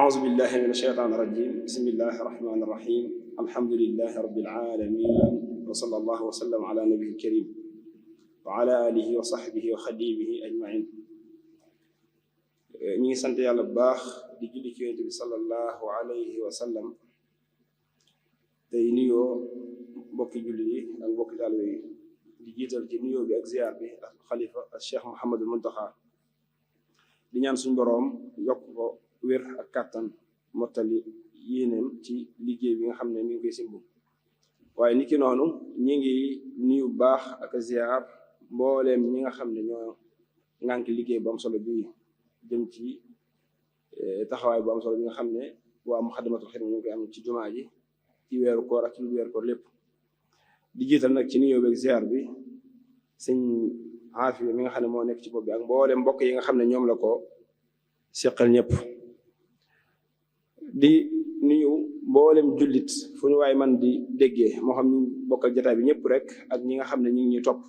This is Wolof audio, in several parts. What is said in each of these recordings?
أعوذ بالله من الشيطان الرجيم بسم الله الرحمن الرحيم الحمد لله رب العالمين وصلى الله وسلم على نبيه الكريم وعلى آله وصحبه وخديمه أجمعين. ñi ngi sant yàlla bu baax di julli ci yonent bi sallallahu alayhi wa sallam tey nuyoo mbokki julli yi ak mbokki taalibe yi di jiital ci nuyoo bi ak ziyaar bi ak xalifa ak Cheikh Mouhamadul Muntaxa di ñaan suñ boroom yokk ko wér ak kàttan mottali yéeneem ci liggéey bi nga xam ne mi ngi koy simbu waaye niki noonu ñi ngi nuyu baax ak ziyaar mbooleem ñi nga xam ne ñoo ngànk liggéey bu am solo bi jëm ci taxawaay bu am solo bi nga xam ne waa Muxaddamatul Xidma ñu ngi koy am ci jumaa ji ci weeru koor ak ci lu weeru koor lépp di jiital nag ci nuyoo beeg ziar bi sëñ Aafiya mi nga xam ne moo nekk ci bopp bi ak mboolem mbokk yi nga xam ne ñoom la ko seqal ñëpp di nuyu mboolem jullit fu ñu waay man di déggee moo xam ñu bokkal jotaay bi ñëpp rek ak ñi nga xam ne ñu ngi ñuy topp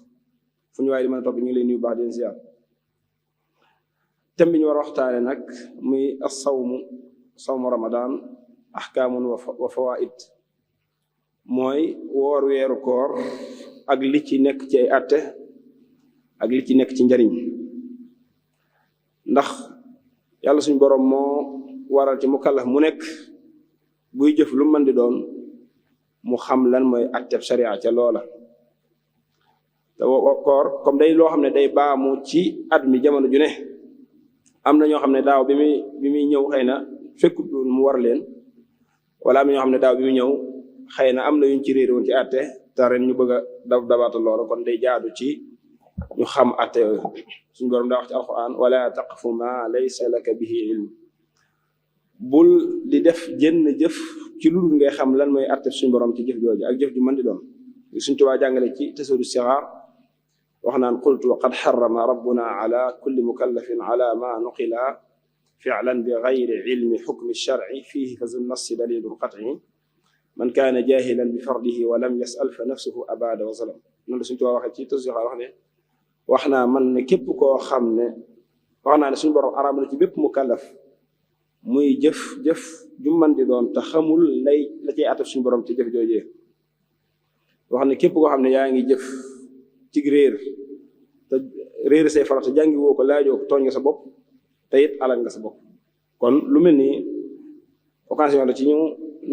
fu ñu waay di mën a topp ñu ngi lay nuyu baax di leen ziar. thème bi ñu war a waxtaane nag muy sawmu ramadan ahkaamun wa fawaid mooy woor weeru koor ak li ci nekk ci ay àtte ak li ci nekk ci njariñ ndax yàlla suñu boroom moo waral ci mukallaf mu nekk buy jëf lu mën di doon mu xam lan mooy àtteb sharia ca loola te koor comme day loo xam ne day baamu ci at mi jamono ju ne am na ñoo xam ne daaw bi muy ñëw xëy na fekkut mu war leen wala am na ñoo xam ne daaw bi muy ñëw xëy na am na yuñ ci réeré woon ci àtte te ren ñu bëgg a dabaata loola kon day jaadu ci ñu xam àtte yooyu suñu borom daa wax ci alquran wala taqfu ma laysa laka bihi ilm bul di def jënn jëf ci lu dul ngay xam lan mooy àtte suñu borom ci jëf jooju ak jëf ju mën di doon suñ Tuubaa jàngale ci tasawudu sixaar wax naan qultu qad xarama rabbuna ala kulli mukallafin ala ma nuqila fi'lan bi gayri ilmi xukmi sharci fihi fa zu nassi dalilun qat'i man kaana jahilan bi fardihi wa lam yas'al fa nafsuhu abada wa zalam noonu la suñu Tuubaa waxee ci tasawudu sixaar wax ne wax naa man ne képp koo xam ne wax naa ne suñu borom araam na ci bépp mukallaf muy jëf ju mën di doon te xamul la cay ataf suñu borom ci jëf joojee wax ne képp koo xam ne yaa ngi jëf ci réer te réer say farata jàngi woo ko laajoo ko tooñ nga sa bopp te it alal nga sa bopp kon lu mel ni occasion la ci ñu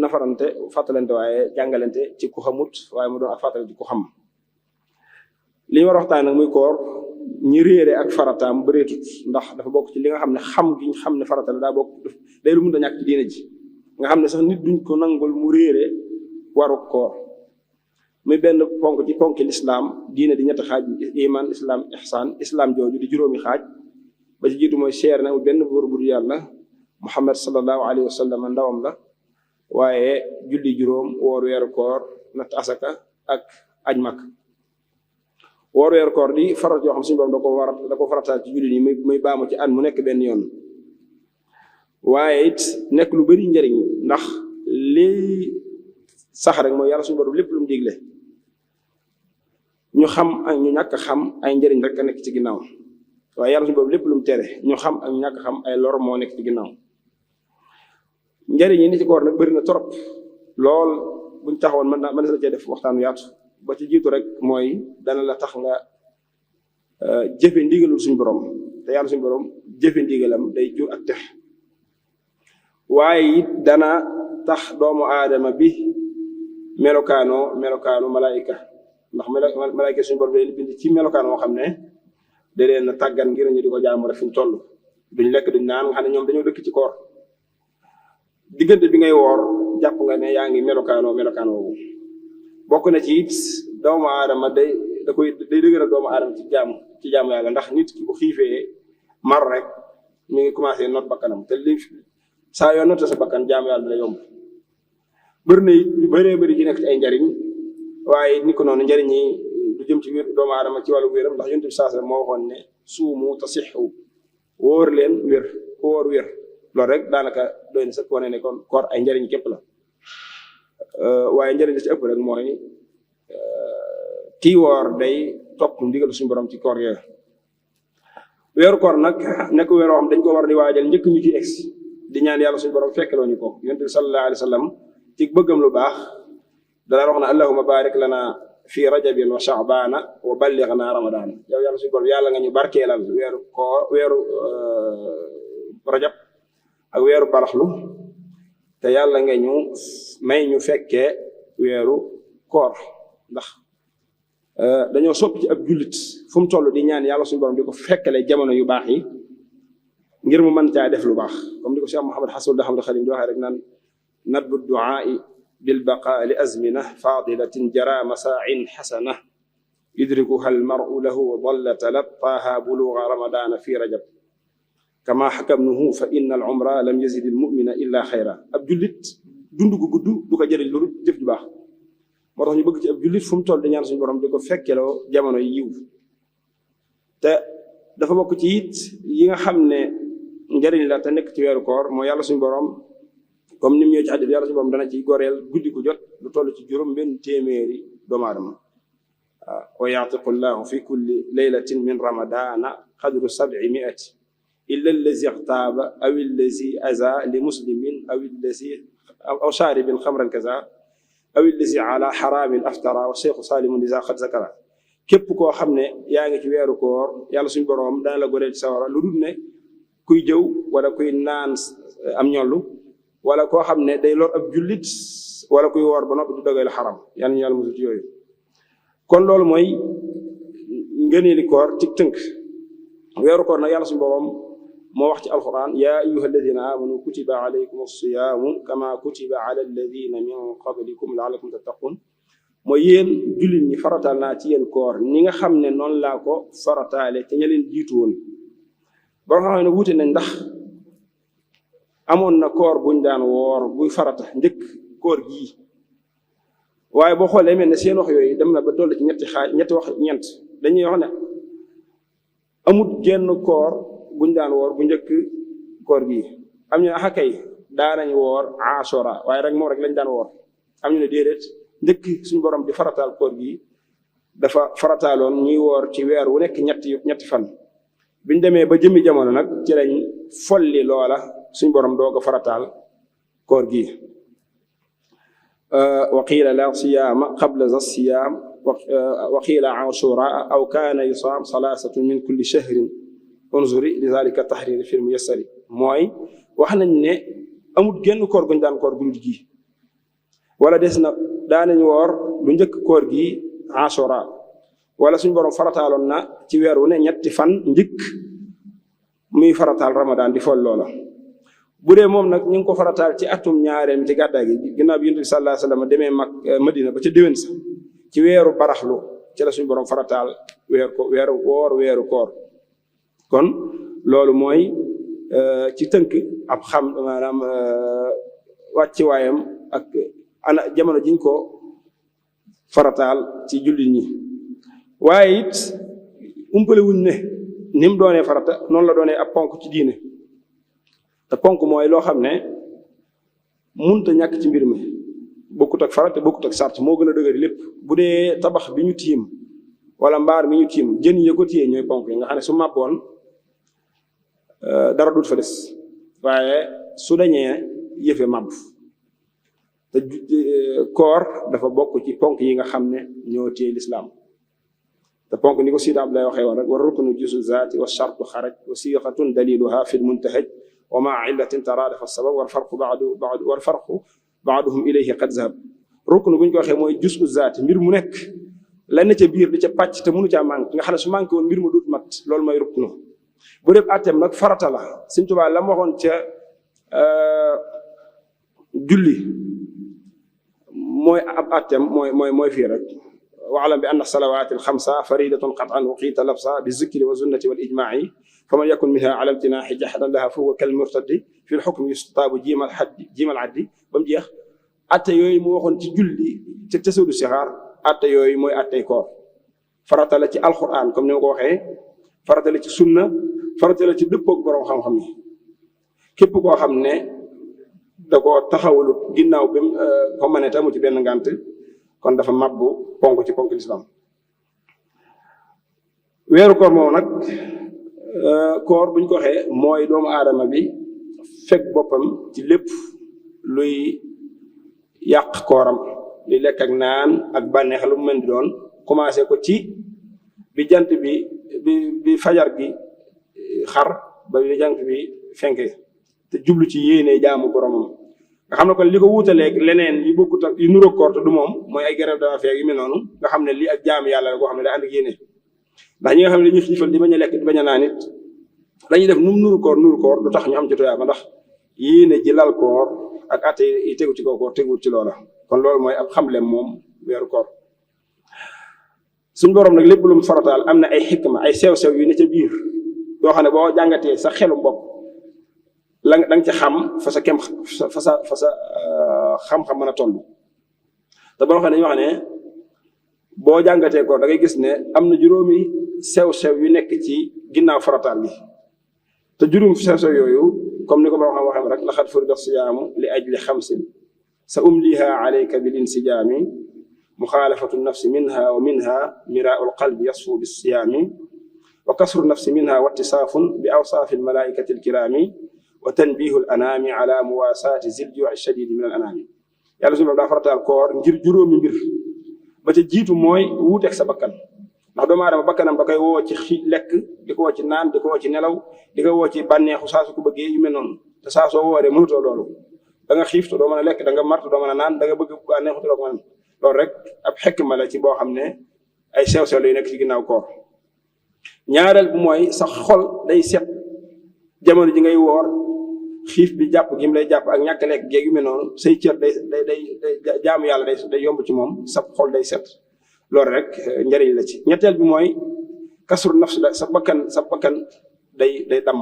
nafarante fàttalante waaye jàngalante ci ku xamut waaye mu doon ak fàttalante ci ku xam li ñu war a waxtaan nag muy koor ñi réere ak farataam bëreetut ndax dafa bokk ci li nga xam ne xam gi ñu xam ne farata la daa bokk day lu mun a ñàkk ci diina ji nga xam ne sax nit duñ ko nangul mu réere waru koor muy benn ponk ci ponki lislaam diine di ñetti xaaj iman islam ihsaan islam jooju di juróomi xaaj ba ci jiitu mooy seer na benn buur bu dul yàlla muhammad sallallahu alayhi wa sallam ndawam la waaye julli juróom woor weeru koor natt asaka ak aj mag woor weeru koor di farat yoo xam suñu borom da ko farataal ci julli yi muy baamu ci at mu nekk benn yoon waaye it nekk lu bari njariñ ndax lii sax rek mooy yàlla suñu borom lépp lu mu digle ñu xam ak ñu ñàkk xam ay njëriñ rek a nekk ci ginnaaw waaye yàlla suñu borom lépp lu mu tere ñu xam ak ñu ñàkk xam ay lor moo nekk ci ginnaaw njëriñ yi ni ci koor nag bëri na trop lool buñ taxawoon mën na cee def waxtaan yaatu ba ci jiitu rek mooy dana la tax nga jëfe ndigalul suñu borom te yàlla suñu borom jëfe ndigalam day jur ak tex waaye it dana tax doomu aadama bi melokaanu malaayika ndax malaayika suñu borom day bind ci melokaan moo xam ne da leen tàggat ngir ñu di ko jaamu rek fi ñu toll duñ lekk duñ naan nga xam ne ñoom dañoo dëkk ci koor diggante bi ngay woor jàpp nga ne yaa ngi melokaan woowu bokk na ci it doomu aadama day dëgëral doomu aadama ci jaamu yàlla ndax nit ki bu xiifee mar rek mi ngi commencé not bakkanam te li saa yoo noté sa bakkan jaamu yàlla da yomb bëri na it yu bëree bëri ci nekk ci ay njariñ waaye ni ko noonu njariñ yi du jëm ci wér doomu aadama ci wàllu wéram ndax yonent bi saa moo waxoon ne suumu tasixu wóor leen wér ku wóor wér loolu rek daanaka doy na sax wane ne kon koor ay njariñ képp la waaye njariñ la ci ëpp rek mooy kii woor day topp ndigal suñu borom ci koor yooyu weeru koor nag nekk weeroo xam dañ ko war di waajal njëkk ñu ci egsi di ñaan yàlla suñu borom fekkeloo ñu ko. Yonent bi sallallahu alayhi wa sallam ci bëggam lu baax dana wax na allahumma barik lana fi rajabin wa sha'bana wa ballighna ramadana. yow yàlla suñu borom yàlla nga ñu barkeelal weeru rajab ak weeru baraxlu te yàlla nga ñu may ñu fekkee weeru koor. ndax dañoo sopp ci ab jullit fu mu toll di ñaan yàlla suñu borom di ko fekkale jamono yu baax yi ngir mu mën caa def lu baax, comme di ko Cheikh Mouhamed Hassan Ahmad Khadim di waxee rek naan nadbu du'aa'i bil baqaa li azmina fadilatin jara masaa'in xasana yudrikuha al mar'u lahu dalla talattaaha buluga ramadana fi rajab kama xakamnuhu fa inna al umra lam yazid al mu'mina illa xayra. ab jullit dund gu gudd du ko jëriñ lu jëf ju baax, moo tax ñu bëgg ci ab jullit fu mu toll di ñaan suñu borom di ko fekkeloo jamono yi yiw. te dafa bokk ci it yi nga xam ne njëriñ la te nekk ci weeru koor mooy yàlla suñu borom comme ni mu ñëwee ci xadis yàlla suñu borom dana ci goreel guddi gu jot lu toll ci juróom benn téeméeri doomu aadama. wa yaatiqu llahu fi kulli laylatin min ramadana qadru 700 illa allazi ixtaaba aw allazi aza li muslimin aw shaaribin xamran kaza aw allazi ala xaraamin aftara wa cheikhu salimun liza xad zakara. képp koo xam ne yaa ngi ci weeru koor yàlla suñu borom dana la goreel ci sawara lu dul ne kuy jëw wala kuy naan am ñollu wala koo xam ne day lor ab jullit wala kuy woor ba noppi du dogal xaram. yàlla ñu yàlla musul ci yooyu. kon loolu mooy ngëneeli koor ci tënk. weeru koor nag yàlla suñu borom moo wax ci alquran yaa ayyuha alladina amanu kutiba alaykum as-siyaamu kama kutiba ala alladina min qablikum laallakum tattaqun. mooy yéen jullit ñi farataal naa ci yéen koor ni nga xam ne noonu laa ko farataale te ña leen jiitu woon. ba nga xam ne wuute nañ ndax amoon na koor buñ daan woor buy farata njëkk koor gii, waaye boo xoolee mel ne seen wax yooyu dem na ba toll ci ñetti wax ñeent. dañuy wax ne amut genn koor buñ daan woor bu njëkk koor gii. am ñu ne axakay daanañ woor Ashura waaye rek moom rek lañ daan woor. am ñu ne déedéet njëkk suñu borom di farataal koor gii dafa farataaloon ñuy woor ci weer wu nekk ñetti fan. biñ demee ba jëmmi jamono nag ci lañ folli loola suñu borom doog a farataal koor gii. wa qiila la siyaama qabla za siyaam wa qiila Ashura aw kaana yusaam salaasatun min kulli shahrin unzuri li zalika tahrir fi muyassari. mooy wax nañ ne amul genn koor guñ daan koor gudul gi, wala des na daanañ woor lu njëkk koor gi Ashura, wala suñu borom farataaloon na ci weer wu ne ñetti fan njëkk muy farataal Ramadan di fol loola. bu dee moom nag ñu ngi ko farataal ci atum ñaareel mi ci gàddaay gi ginnaaw bi Yonent bi sallallahu alayhi wa sallam demee Madina ba ca déwén sa ci weeru baraxlu ci la suñu borom farataal weeru koor. kon loolu mooy ci tënk ab xam maanaam wàcci waayam ak ana jamono jiñ ko farataal ci jullit ñi. waaye it umpale wuñ ne ni mu doonee farata noonu la doonee ab ponk ci diine. te ponk mooy loo xam ne munta ñàkk ci mbir mi, bokkut ak farata bokkut ak sart, moo gën a dëgëri lépp. bu dee tabax bi ñu tiim wala mbaar mi ñu tiim jën yi ko téye ñooy ponk yi nga xam ne su màbboon dara dut fa des, waaye su dañee yëfe màbb. te koor dafa bokk ci ponk yi nga xam ne ñoo téye lislaam. te ponk ni ko Sidi Abdoulaye waxee woon rek wa ruknu juzu zaati wa shartu xaraj wa siixatun daliluha fi lmuntahaj wa maa illatin taraadafa sabab wal farqu baaduhum ilayhi qad zahab. ruknu bu ñu ko waxee mooy juzu zaati, mbir mu nekk lenn ca biir di ca pàcc te mënu caa manqué nga xam ne su manqué woon mbir mu dut mat, loolu mooy ruknu. bu dee àtteem nag farata la. Sëñ Tuubaa la mu waxoon ca julli mooy ab àtteem mooy fii rek. waalam bi anna salawaati alxamsa faridatun qat'an uqiita labsa bi zikri wa sunnati wal ijmaa'i faman yakun minha ala imtinaahi jahadan laha fa huwa kal murtaddi fi lxukmi yustaabu jiimal addi ba mu jeex. atte yooyu mu waxoon ci julli ci tasawudu sixaar atte yooyu mooy attey koor. farata la ci alquran comme ni ma ko waxee, farata la ci sunna, farata la ci dëppoog borom xam-xam yi. képp koo xam ne da koo taxawalut ginnaaw bi ko mënee tamu ci benn ngànt kon dafa mabbu ponk ci ponk lislaam. weeru koor moom nag koor buñ ko waxee mooy doomu aadama bi fekk boppam ci lépp luy yàq kooram luy lekk ak naan ak bànneex lu mu mën di doon commencé ko ci bi jant bi fajar gi xar ba bi jant bi fenke te jublu ci yéene jaamu boromam nga xam ne kon li ko wuutaleeg leneen yi bokkut ak yu nuróo koor te du moom mooy ay grève de la faim yu mel noonu nga xam ne lii ak jaamu yàlla la koo xam ne day ànd ak yéene ndax ñi nga xam ne dañuy xiifal di bañ a lekk di bañ a naan it lañuy def nu mu nuru koor du tax ñu am ci tuyaaba ndax yéene ji lal koor ak atte yi tegu ci kaw koor teguwul ci loola kon loolu mooy ab xamlem moom weeru koor suñ borom nag lépp lu mu farataal am na ay xikma ay sew-sew yu ne ca biir yoo xam ne boo jàngatee sa xelu bopp la da nga ci xam fa sa kem fa sa xam-xam mën a toll te boo xam ne dañuy wax ne boo jàngatee ko da ngay gis ne am na juróomi sew-sew yu nekk ci ginnaaw farataal bi te juróom sew-sew yooyu comme ni ko borom xam waxee rek laqad furida siyaamu li ajli xamsin sa umliha alayka bil insijaami muxaalafatu nafsi minha wa minha miraau alqalbi yasfu bisiyaami wa kasru nafsi minha wa ittisaafun bi awsaafi almalaikati alkiraami wa tanbihu alanaami ala muwaasaati zil juuci shadidi min alanaami yàlla suñu daa farataal koor ngir juróomi mbir ba ca jiitu mooy wuuteeg sa bakkan ndax doomu aadama bakkanam da koy woo ci lekk di ko woo ci naan di ko woo ci nelaw di ko woo ci bànneexu saa su ko bëggee yu mel noonu te saa soo wooree mënutoo loolu da nga xiif te doo mën a lekk da nga mar te doo mën a naan da nga bëgg bànneexu te doo ko mën loolu rek ab xikma la ci boo xam ne ay sew-sew lay nekk ci ginnaaw koor ñaareel bu mooy sa xol day set jamono ji ngay woor xiif bi jàpp gi mu lay jàpp ak ñàkk lekk géeg yu mel noonu say cër day jaamu yàlla day yomb ci moom sa xol day set loolu rek njëriñ la ci ñetteel bi mooy kasru nafs la sa bakkan day damm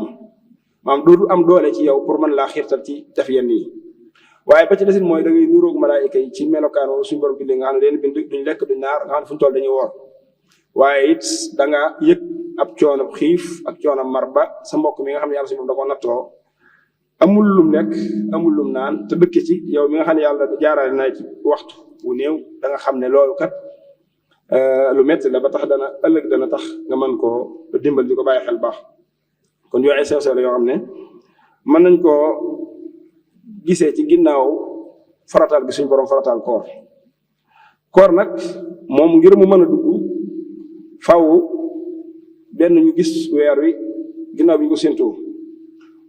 maanaam dootu am doole ci yow pour mën laa xiirtal ci def yenn yi waaye ba ci desit mooy da ngay nuróog malaayika yi ci melokaan wala suñu borom bi nga xam ne leen bind duñ lekk duñ naar nga xam ne fu ñu toll dañuy woor waaye it da nga yëg ab coono xiif ak coono mar ba sa mbokk mi nga xam ne yàlla suñu borom da ko nattoo amul lum lekk amul lum naan te dëkk ci yow mi nga xam ne yàlla jaarale na ci waxtu wu néew da nga xam ne loolu kat lu métti la ba tax ëllëg dana tax nga mën koo dimbal di ko bàyyi xel baax kon yooyu ay sew-sew la yoo xam ne mën nañ koo gisee ci ginnaaw farataal gi suñu borom farataal koor nag moom ngir mu mën a dugg faw benn ñu gis weer wi ginnaaw bi ñu ko séentoo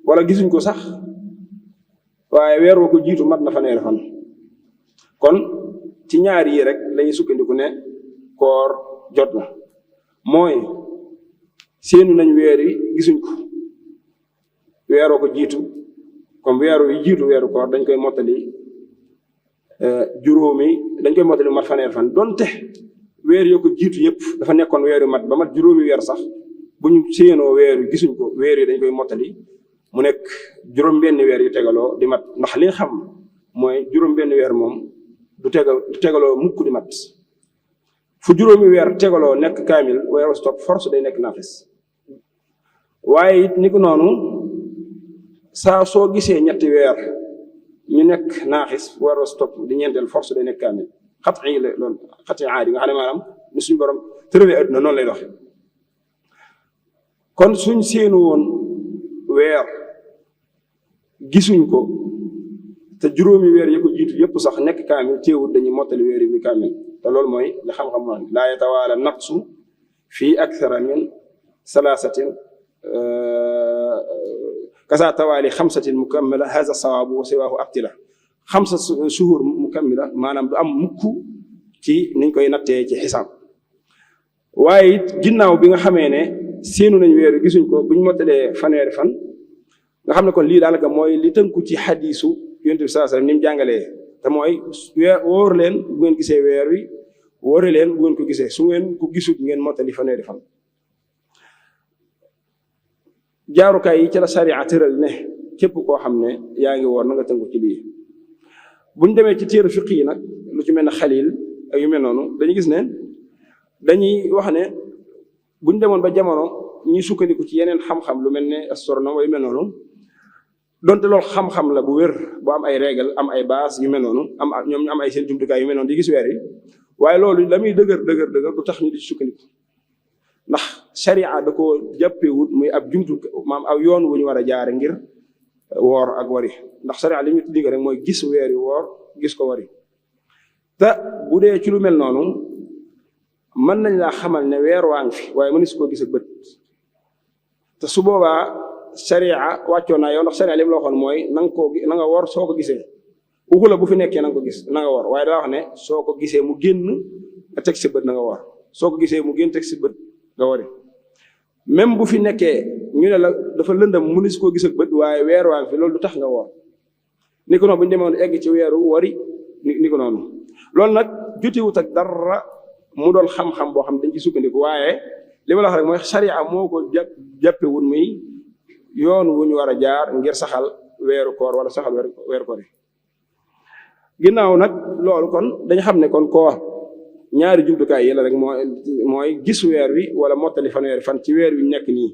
wala gisuñ ko sax waaye weer woo ko jiitu mat na fanweeri fan kon ci ñaar yi rek lañuy sukkandiku ne koor jot na mooy séenu nañ weer wi gisuñ ko weeroo ko jiitu comme weeru yi jiitu weeru koor dañ koy mottali dañ koy mottali mat fanweeri fan donte weer yoo ko jiitu yëpp dafa nekkoon weer yu mat ba mat juróomi weer sax bu ñu séenoo weer wi gisuñ ko weer yi dañ koy mottali mu nekk juróom-benn weer yu tegaloo di mat ndax li nga xam mooy juróom-benn weer moom du tegaloo mukk di mat fu juróomi weer tegaloo nekk kaamil weeru stop force day nekk naafis waaye it ni ko noonu saa soo gisee ñetti weer ñu nekk naaxis weeru stop di ñeenteel force day nekk kaamil xat yi la loolu xat yi aadi nga xam ne maanaam ni suñu borom tërëlee adduna noonu lay doxe kon suñ séenu woon weer gisuñ ko te juróomi weer yi ko jiitu yëpp sax nekk kaamil teewul dañuy mottali weer yi muy kaamil te loolu mooy li xam-xam moo laa yatawaala naqsu fii akthara min salaasatin kasa tawaali xamsatin mukammila haza sawaabu wa siwaahu abtila xamsa suhur mukammila maanaam du am mukk ci niñ koy nattee ci xisaab waaye it ginnaaw bi nga xamee ne séenu nañ weer gisuñ ko buñ mottalee fanweeri fan nga xam ne kon lii daanaka mooy li tënku ci xadiisu yonent bi sallallahu alayhi wasallam ni mu jàngalee te mooy wóor leen bu ngeen gisee weer wi wóore leen bu ngeen ko gisee su ngeen ko gisut ngeen mottali fanweeri fan jaarukaay yi ci la sariya tëral ne képp koo xam ne yaa ngi woor na nga tënku ci lii buñ demee ci téere fiq yi nag lu ci mel ne xalil ak yu mel noonu dañuy gis ne dañuy wax ne buñ demoon ba jamono ñuy sukkandiku ci yeneen xam-xam lu mel ne astronome wala yu mel noonu donte loolu xam-xam la bu wér bu am ay règle am ay base yu mel noonu ñoom ñu am ay seen jumtukaay yu mel noonu di gis weer yi waaye loolu la muy dëgër du tax ñu di sukkandiku ndax sharia da ko jàppewut muy ab jumtu maam aw yoon wu ñu war a jaare ngir woor ak wari ndax sariya li ñu digg rek mooy gis weer yi woor gis ko wari te bu dee ci lu mel noonu mën nañ laa xamal ne weer waa ngi fi waaye mënees koo gis ak bët te su boobaa sariya wàccoo naa yow ndax sariya li mu la waxoon mooy na nga woor soo ko gisee waxu la bu fi nekkee na nga ko gis na nga woor waaye daa wax ne soo ko gisee mu génn nga teg si bët na nga woor soo ko gisee mu génn teg si bët nga wari même bu fi nekkee ñu ne la dafa lëndam mënees koo gis ak bët waaye weer waa ngi fi loolu du tax nga woor ni ko noonu bu ñu demoon egg ci weeru wari ni ko noonu loolu nag jotewut ak dara mu doon xam-xam boo xam dañ ci sukkandiku waaye li ma la wax rek mooy sariya moo ko jàppewul muy yoon wu ñu war a jaar ngir saxal weeru koor wala saxal weeru koor yi ginnaaw nag loolu kon dañ xam ne kon koor ñaari jumtukaay yi la rek mooy gis weer wi wala mottali fanweeri fan ci weer wi nekk nii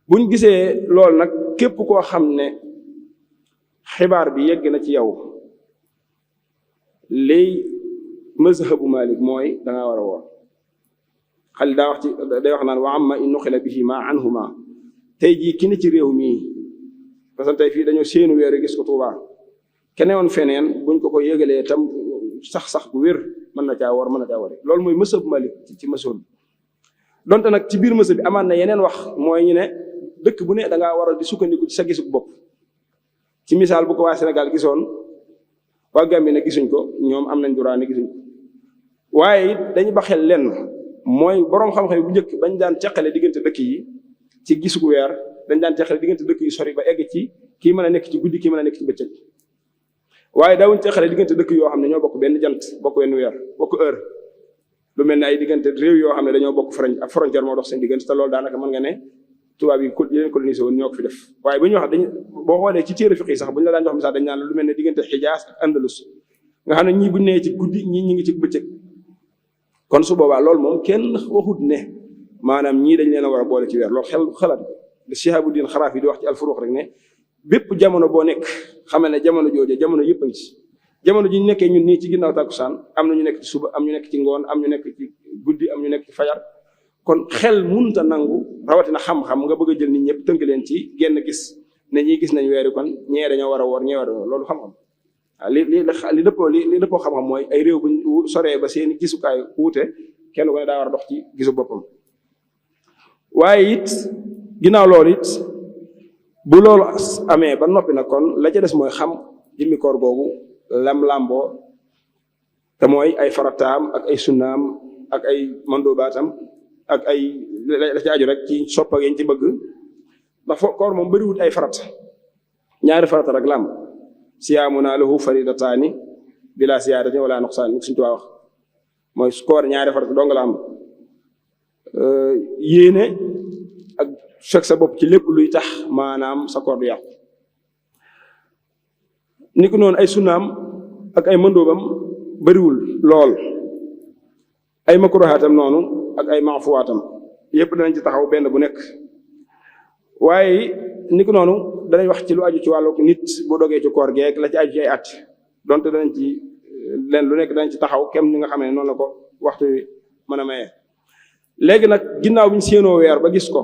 buñ gisee loolu nag képp koo xam ne xibaar bi yegg na ci yow léy mazhabu Malik mooy dangaa war a woor xali daa wax ci day wax naan wa amma in nuqila bihi ma anhuma tey jii ki ne ci réew mii parce que tey fii dañoo séenu weer wi gis ko Tuubaa kenewoon feneen buñ ko yëgalee tam sax bu wér mën na caa woor mën na caa wari loolu mooy mazhabu Malik ci mazhab bi donte nag ci biir mazhab bi amaat na yeneen wax mooy ñu ne dëkk bu ne da ngaa war a di sukkandiku ci sa gisug bopp ci misaal bu ko waa Sénégal gisoon waa Gambie ne gisuñ ko ñoom am nañ droit ne gisuñ ko waaye it dañu ba xel lenn mooy boroom xam-xam bu njëkk bañ daan teqale diggante dëkk yi ci gisug weer dañ daan teqale diggante dëkk yi sori ba egg ci kii mën a nekk ci guddi kii mën a nekk ci bëccëg waaye daawuñ teqale diggante dëkk yoo xam ne ñoo bokk benn jant bokk benn weer bokk heure lu mel ne ay diggante réew yoo xam ne dañoo bokk ak frontière moo dox seen diggante te loolu daanaka mën nga ne tubaab yi yeneen colonisé woon ñoo ko fi def waaye bu ñu wax boo xoolee ci téere fiqh yi sax bu ñu la daan jox misaal dañ naan lu mel ne diggante Xijaas ak Andalus nga xam ne ñii bu nee ci guddi ñii ñi ngi ci bëccëg kon su boobaa loolu moom kenn waxut ne maanaam ñii dañ leen a war a boole ci weer loolu xalaat li Shihabuddin Xaraafi di wax ci Al-Furuq rek ne bépp jamono boo nekk xamal ne jamono jooje jamono yëpp a ngi ci jamono ji ñu nekkee ñun nii ci ginnaaw tàkkusaan am na ñu nekk ci suba am ñu nekk ci ngoon am ñu nekk ci guddi am ñu nekk ci fajar kon xel munta nangu rawatina xam-xam nga bëgg a jël nit ñëpp tënk leen ci genn gis ne ñii gis nañ weeri kon ñee dañoo war a woor ñee war a woor loolu xam-xam waaw li dëppoo xam-xam mooy ay réew buñ soree ba seeni gisukaay wuute kenn ko ne daa war a dox ci gisu boppam waaye it ginnaaw loolu it bu loolu amee ba noppi nag kon la ca des mooy xam jëmmi koor googu lamboo te mooy ay farataam ak ay sunnaam ak ay mandobaatam ak ay la ci aju rek ci soppa ngeen ci bëgg ndax koor moom bëriwut ay farat ñaari farata rek lam siyaamunaa lahu faridataani bila siyaadatin wala nuqsaan ni suñu tuwaa wax mooy koor ñaari farata dong la am yéene ak fekk sa bopp ci lépp luy tax maanaam sa koor du yàqu ni ko noonu ay sunnaam ak ay mëndoobam bëriwul lool ay makruhaatam noonu ak ay maafuwaatam yépp danañ ci taxaw benn bu nekk waaye ni ko noonu danañ wax ci lu aju ci wàllu nit bu dogee ci koor geek la ci aju ci ay at donte danañ ci leen lu nekk danañ ci taxaw kem ni nga xam ne noonu la ko waxtu wi mën a maye. léegi nag ginnaaw bi ñu séenoo weer ba gis ko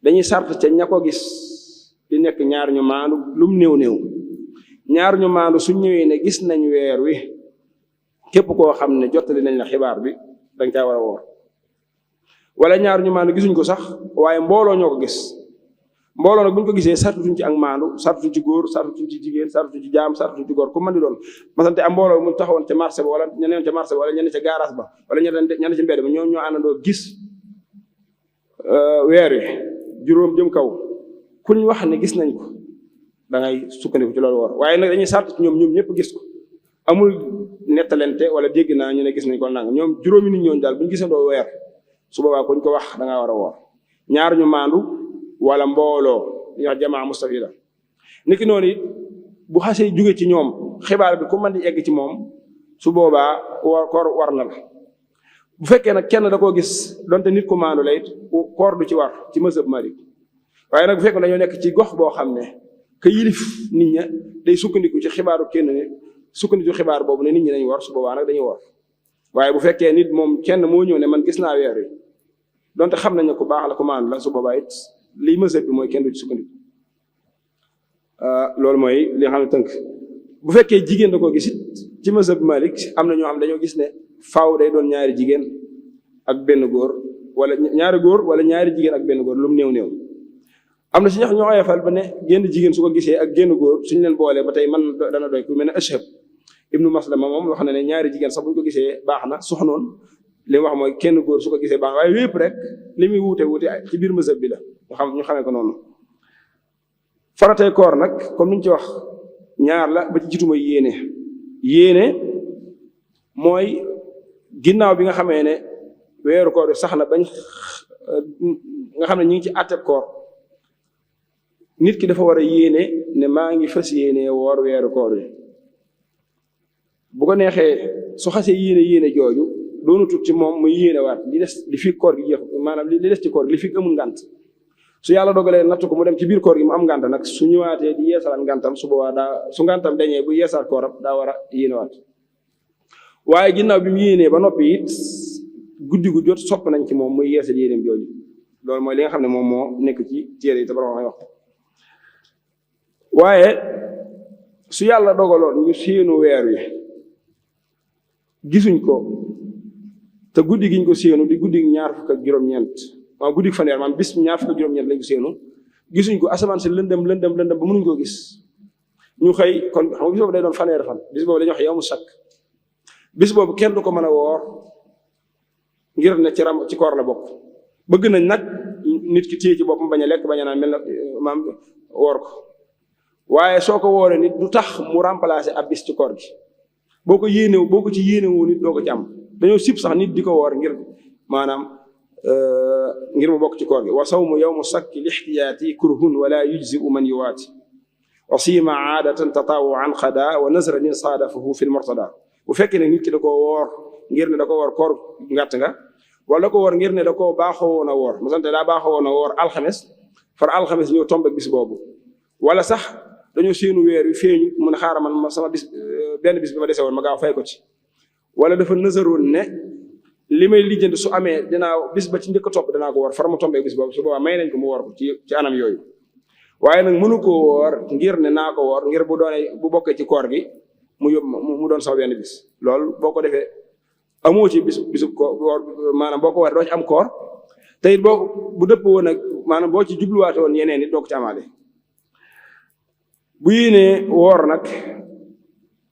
dañuy sart ca ña ko gis di nekk ñaar ñu maandu lum néew ñaar ñu maandu suñ ñëwee ne gis nañ weer wi képp koo xam ne jottali nañ la xibaar bi dañ caa war a woor wala ñaar ñu maandu gisuñ ko sax waaye mbooloo ñoo ko gis mbooloo nag bu ñu ko gisee sartuñ ci ak maandu sartuñ ci góor sartuñ ci jigéen sartuñ ci jaam sartuñ ci góor ku mën di doon masante am mbooloo mu taxawoon ca marché ba wala ñeneen ca marché ba wala ñeneen ca garage ba wala ñeneen ci mbedd ba ñoo àndandoo gis weer wi juróom jëm kaw kuñ wax ne gis nañ ko da ngay sukkandiku ci loolu woor waaye nag dañuy sart ci ñoom ñëpp gis ko amul nettalente wala dégg naa ñu ne gis nañ ko nang ñoom juróomi nit ñooñu daal bu ñu gisandoo weer su boobaa kuñ ko wax da ngaa war a woor ñaar ñu maandu wala mbooloo ñu wax jamaa mustafida niki noonu it bu xasee jóge ci ñoom xibaar bi ku mën di egg ci moom su boobaa koor war na la bu fekkee nag kenn da koo gis donte nit ku maandu la it koor du ci war ci mazhab Malik waaye nag bu fekkee dañoo nekk ci gox boo xam ne ka yilif nit ña day sukkandiku ci xibaaru kenn ne sukkandiku xibaar boobu ne nit ñi dañ war su boobaa nag dañuy war waaye bu fekkee nit moom kenn moo ñëw ne man gis naa weer wi donte xam nañ ne ku baax la ku maandu la su boobaa it lii mazhab bi mooy kenn du ci sukkandiku loolu mooy li nga xam ne tënk. bu fekkee jigéen da koo gis it ci mazhab Malik am na ñoo xam dañoo gis ne faaw day doon ñaari jigéen ak benn góor wala ñaari góor wala ñaari jigéen ak benn góor lu mu néew am na si ñax ñoo oyofal ba ne génn jigéen su ko gisee ak génn góor suñu leen boolee ba tey man dana doy ku mel ne Ashhab ibnu Maslama moom wax na ne ñaari jigéen sax bu ñu ko gisee baax na soxnoon li mu wax mooy kenn góor su ko gisee baax na waaye lépp rek li muy wuute ci biir mazhab bi la ñu xamee ko noonu. faratay koor nag comme ni ñu ci wax ñaar la ba ci jiitu mooy yéene mooy ginnaaw bi nga xamee ne weeru koor sax na bañ nga xam ne ñu ngi ci àtteb koor nit ki dafa war a yéene ne maa ngi fas yéene woor weeru koor wi bu ko neexee su xasee yéene jooju doonu tut ci moom muy yéene waat li des li fi koor gi jeex maanaam li des ci koor gi li fi amul ngànt su yàlla dogalee natt ko mu dem ci biir koor gi mu am ngànt nag su ñëwaatee di yeesalaat ngàntam su boobaa su ngàntam dañee bu yeesalaat kooram daa war a yéenewaat waaye ginnaaw bi mu yéenee ba noppi it guddi gu jot sopp nañ ci moom muy yeesal yéeneem jooju loolu mooy li nga xam ne moom moo nekk ci téere yi te borom wax waaye su yàlla dogaloon ñu séenu weer wi gisuñ ko te guddi giñ ko séenu di guddi ñaar fukk ak juróom-ñeent waaw guddi fanweer maanaam bis ñaar fukk ak juróom-ñeent lañ ko séenu gisuñ ko asamaan si lëndëm ba mënuñ koo gis ñu xëy kon xam nga bis boobu day doon fanweer fan bis boobu dañuy wax yawmu sakk bis boobu kenn du ko mën a woor ngir ne ci koor la bokk bëgg nañ nag nit ki téye ci boppam bañ a lekk bañ a naan mel na maam woor ko waaye soo ko wooree nit du tax mu remplacer ab bis ci koor gi boo ko ci yéenewoo nit doo ko ci am dañoo sib sax nit di ko woor ngir maanaam ngir mu bokk ci koor gi wa sawmu yawmu sakki lixtiyaati kurhun wala yujziu man yuwaati wa siima aadatan tatawuan xada wa nazranin saadafahu fi lmurtada bu fekkee ne nit ki da koo woor ngir ne da ko woor koor ngàtt nga wala da ko woor ngir ne da koo baaxoo woon a woor mu sante daa baaxoo woon a woor alxames far alxames ñëw tombe bis boobu wala sax dañoo séenu weer wi feeñu mu ne xaaral man sama benn bis bi ma dese woon ma gaaw fay ko ci wala dafa nazaroon ne li may lijjanti su amee bis ba ci njëkk a topp danaa ko woor far mu tombe bis boobu su boobaa may nañ ko mu woor ko ci anam yooyu waaye nag mënu koo woor ngir ne naa ko woor ngir bu bokkee ci koor gi mu doon sama benn bis loolu boo ko defee amoo ci bisu koor maanaam boo ko war doo ci am koor te it bu dëpp woon ak maanaam boo ci jubluwaate woon yeneen it doo ko ci amaale bu yéenee woor nag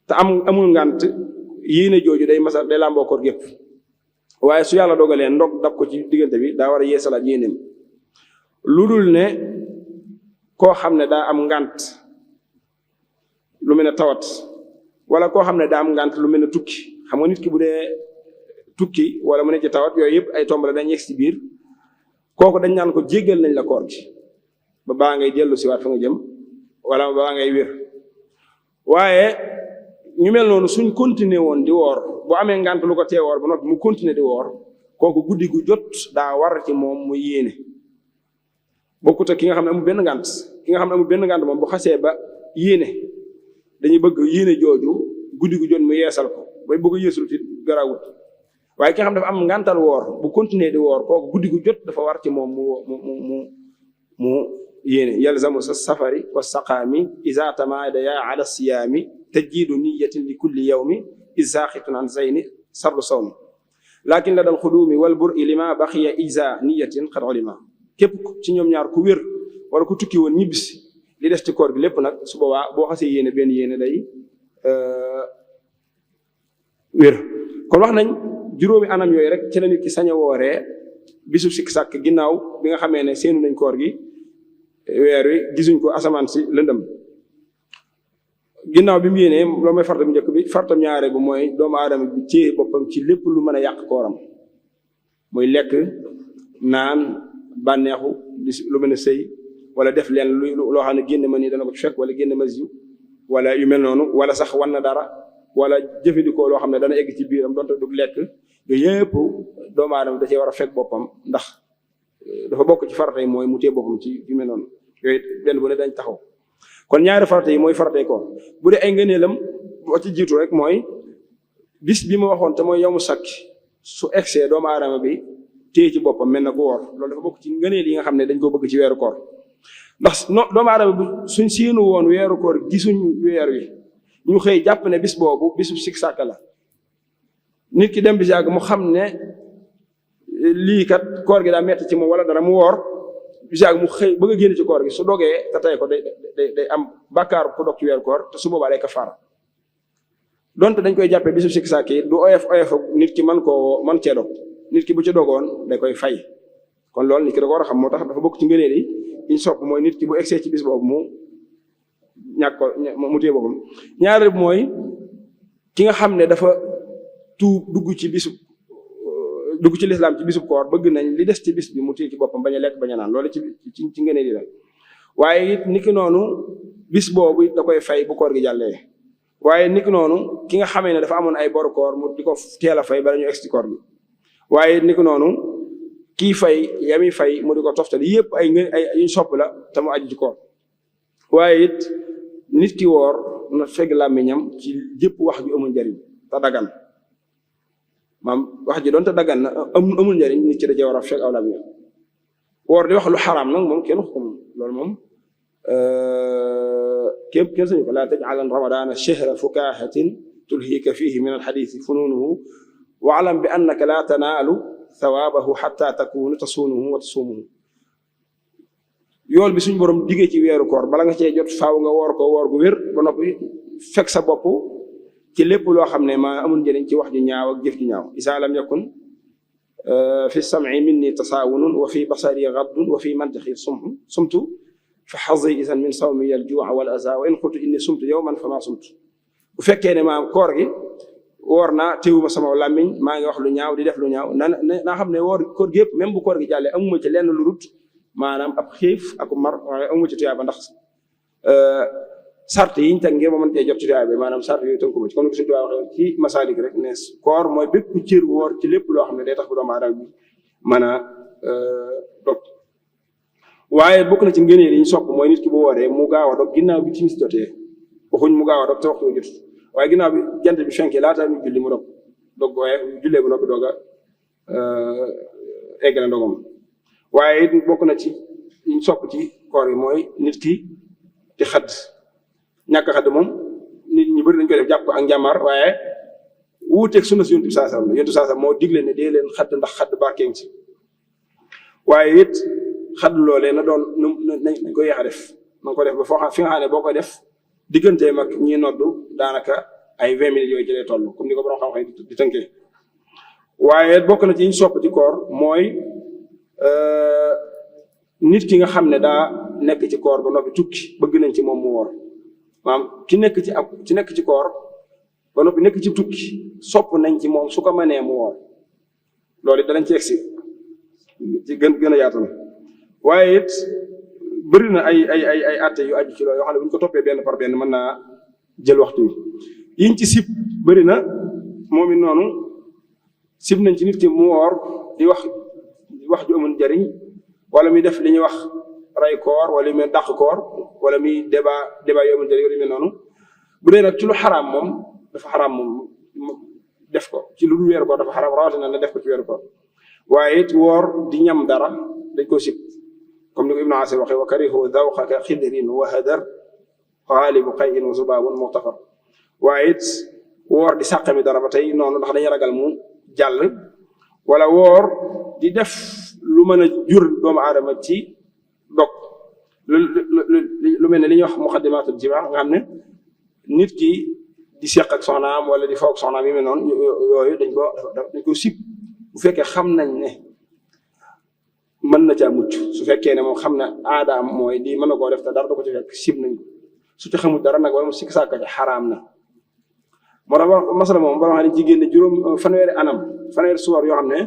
te amul ngànt yéene jooju day làmboo koor gépp waaye su yàlla dogalee ndog dab ko ci diggante bi daa war a yeesalaat yéeneem lu dul ne koo xam ne daa am ngànt lu mel ne tawat wala koo xam ne daa am ngànt lu mel ne tukki xam nga nit ki bu dee tukki wala mu ne ci tawat yooyu yëpp ay tomb la dañ yegg ci biir kooku dañ naan ko jéggal nañ la koor gi ba baa ngay dellu si waat fa nga jëm wala baa ngay wér waaye ñu mel noonu suñ continuer woon di woor bu amee ngànt lu ko tee woor ba noppi mu continuer di woor kooku guddi gu jot daa war ci moom mu yéene bokkut ak ki nga xam ne amul benn ngànt moom bu xasee ba yéene dañuy bëgg yéene jooju guddi gu jot mu yeesal ko bay bëgg yeesul ci garawut waaye ki nga xam dafa am ngàntal woor bu continuer di woor kooku guddi gu jot dafa war ci moom mu yéene yalzamu sa safari wa saqaami iza tamaada ya ala siyaami tajdiidu niyatin li kulli yawmi izaaxitun an zayni sardu sawmi lakin la dal xuduumi wal bur i lima baxiya iza niyatin xad ulima képp ci ñoom ñaar ku wér wala ku tukki woon ñibbisi li des ci koor gi lépp nag su boobaa boo xasee yéene benn yéene day wér kon wax nañ juróomi anam yooyu rek ci la nit ki sañ a wooree bisu sikk sàkk ginnaaw bi nga xamee ne seenu nañ koor gi weer wi gisuñ ko asamaan si lëndëm ginnaaw bi mu yéenee loolu mooy fartam njëkk bi fartam ñaare bu mooy doomu aadama bi ci boppam ci lépp lu mën a yàq kooram muy lekk naan bànneexu lu mën a sëy wala def leen loo xam ne génn ma nii dana ko ci fekk wala génn ma ziw wala yu mel noonu wala sax wan na dara wala jëfandikoo loo xam ne dana egg ci biiram donte du lekk yooyu yëpp doomu aadama da cee war a fekk boppam ndax dafa bokk ci farata yi mooy mu téye boppam ci yu mel noonu yooyu benn bu ne dañ taxaw kon ñaari farata yi mooy faratay koor bu dee ay ngëneelam boo ci jiitu rek mooy bis bi ma waxoon te mooy yawmu sakk su egsee doomu aadama bi téye ci boppam mel na ku woor loolu dafa bokk ci ngëneel yi nga xam ne dañ koo bëgg ci weeru koor ndax doomu aadama bi suñ séenu woon weeru koor gisuñ weer wi ñu xëy jàpp ne bis boobu bisu sik sàkk la nit ki dem bi yàgg mu xam ne lii kat koor gi daa metti ci moom wala dara mu woor bi yàgg mu xëy bëgg a génn ci koor gi su dogee te tey ko day am bàkkaar ku dog ci weeru koor te su boobaa day kafaara donte dañ koy jàppee bisu sik sàkk yi du oyof nit ki man cee dog nit ki bu ci dogoon da koy fay kon loolu nit ki da ko war a xam moo tax dafa bokk ci ngëneel yi ñu sopp mooy nit ki bu egsee ci bis boobu mu ñàkk ko mu téye boppam ñaareel bi mooy ki nga xam ne dafa dugg ci lislaam ci bisub koor bëgg nañ li des ci bis bi mu téye ci boppam bañ a lekk bañ a naan loolu ci ngëneel yi la waaye it niki noonu bis boobu da koy fay bu koor gi jàllee waaye niki noonu ki nga xamee ne dafa amoon ay boru koor mu di ko teel a fay bala ñu egg ci koor gi waaye niki noonu kii fay yami fay mu di ko toftali yëpp ay yuñ sopp la te mu aju ci koor waaye it nit ki woor na fegg làmmiñam ci jëpp wax ju amul njariñ te dagan maam wax ji doon te dagan na amul njariñ nit ki dajee war a fegg aw làmmiñam woor di wax lu xaraam nag moom kenn wax ko moom loolu moom kenn sañu ko laa taj'alan ramadaana shahra fukahatin tulhiika fihi min alxadiisi funuunuhu wa'lam bi annaka laa tanaalu thawaabahu xatta takunu tasuunuhu wa tasuumuhu yool bi suñ borom diggee ci weeru koor bala nga cee jot faaw nga woor ko woor gu wér ba noppi fekk sa bopp ci lépp loo xam ne maa amul njëriñ ci wax ju ñaaw ak jëf ju ñaaw isaa lam yakun fi sam'i minni tasaawunun wa fi basari gaddun wa fi mantiqi sumtu fa xazi isan min sawmi al juu'a wal azaa wa in qultu inni sumtu yawman fa maa sumtu bu fekkee ne maam koor gi woor naa teewuma sama làmmiñ maa ngi wax lu ñaaw di def lu ñaaw naa xam ne koor gi yëpp même bu koor gi jàllee amuma ci lenn lu rut maanaam ab xiif ak mar waaye amuma ci tuyaaba ndax sart yiñ teg ngir ma mën cee jot ci tuyaaba bi maanaam sart yooyu tënku ma ci kon suñu tubaab waxee ci masaalik rek ne koor mooy bépp cër woor ci lépp loo xam ne day tax bu doomu aadama bi mën a dog waaye bokk na ci ngëneel yi ñu sopp mooy nit ki bu wooree mu gaaw a dog ginnaaw bi timis jotee waxuñ mu gaaw a dog te waxtu jot waaye ginnaaw bi jant bi fenkee laata mi julli mu dog waaye jullee bu noppi doog a eggale ndogam waaye it bokk na ci ñu sopp ci koor yi mooy nit ki di xadd ñàkk xadd moom nit ñi bëri dañ koy def jàpp ak njàmbaar waaye wuuteeg sunna si yonent bi saasam la yonent bi saasam moo digle ne dee leen xadd ndax xadd barkeeng ci waaye it xadd loolee na doon nañ ko yéex a def na nga ko def ba foo xam fi nga xam ne boo koy def diggante mag ñi noddu daanaka ay 20 minutes yooyu jëlee toll comme ni ko borom xam-xam di tënkee waaye bokk na ci ñu sopp ci koor mooy nit ki nga xam ne daa nekk ci koor ba noppi tukki bëgg nañ ci moom mu woor maanaam ki nekk ci koor ba noppi nekk ci tukki sopp nañ ci moom su ko mënee mu woor loolu it danañ ci egsi ci gën a yaatal waaye it bëri na ay atte yu aju ci loolu yoo xam ne bu ñu ko toppee benn par benn mën naa jël waxtu wi yiñ ci sib bëri na moom it noonu sib nañ ci nit ki mu woor di wax ju amul njariñ wala muy def li ñuy wax ray koor wala muy dàq koor wala muy débat yu amul njariñ wala muy noonu bu dee nag ci lu xaraam moom dafa xaraam moom def ko ci lu dul weeru koor dafa xaraam rawatina na def ko ci weeru koor waaye it woor di ñam dara dañ ko sib comme ni ko Ibnu Asir waxee wa karihu dawqaka xidrin wa hadar xaalibu qayin wa zubaabun muxtafar waaye it woor di sàqami dara ba tey noonu ndax dañuy ragal mu jàll wala woor di def lu mën a jur doomu aadama ci dog lu mel ne li ñuy wax muqaddimatul jimaa nga xam ne nit ki di seq ak soxnaam wala di foog soxnaam yi mel noonu yooyu dañ ko sib bu fekkee xam nañ ne mën na caa mucc su fekkee ne moom xam na aadaam mooy lii mën na koo def te dara du ko ci fekk sib nañ ko su ci xamul dara nag wala mu sikk sàkka ci xaraam na moo tax masala moom ba nga xam ne jigéen ne juróom fanweeri suwar yoo xam ne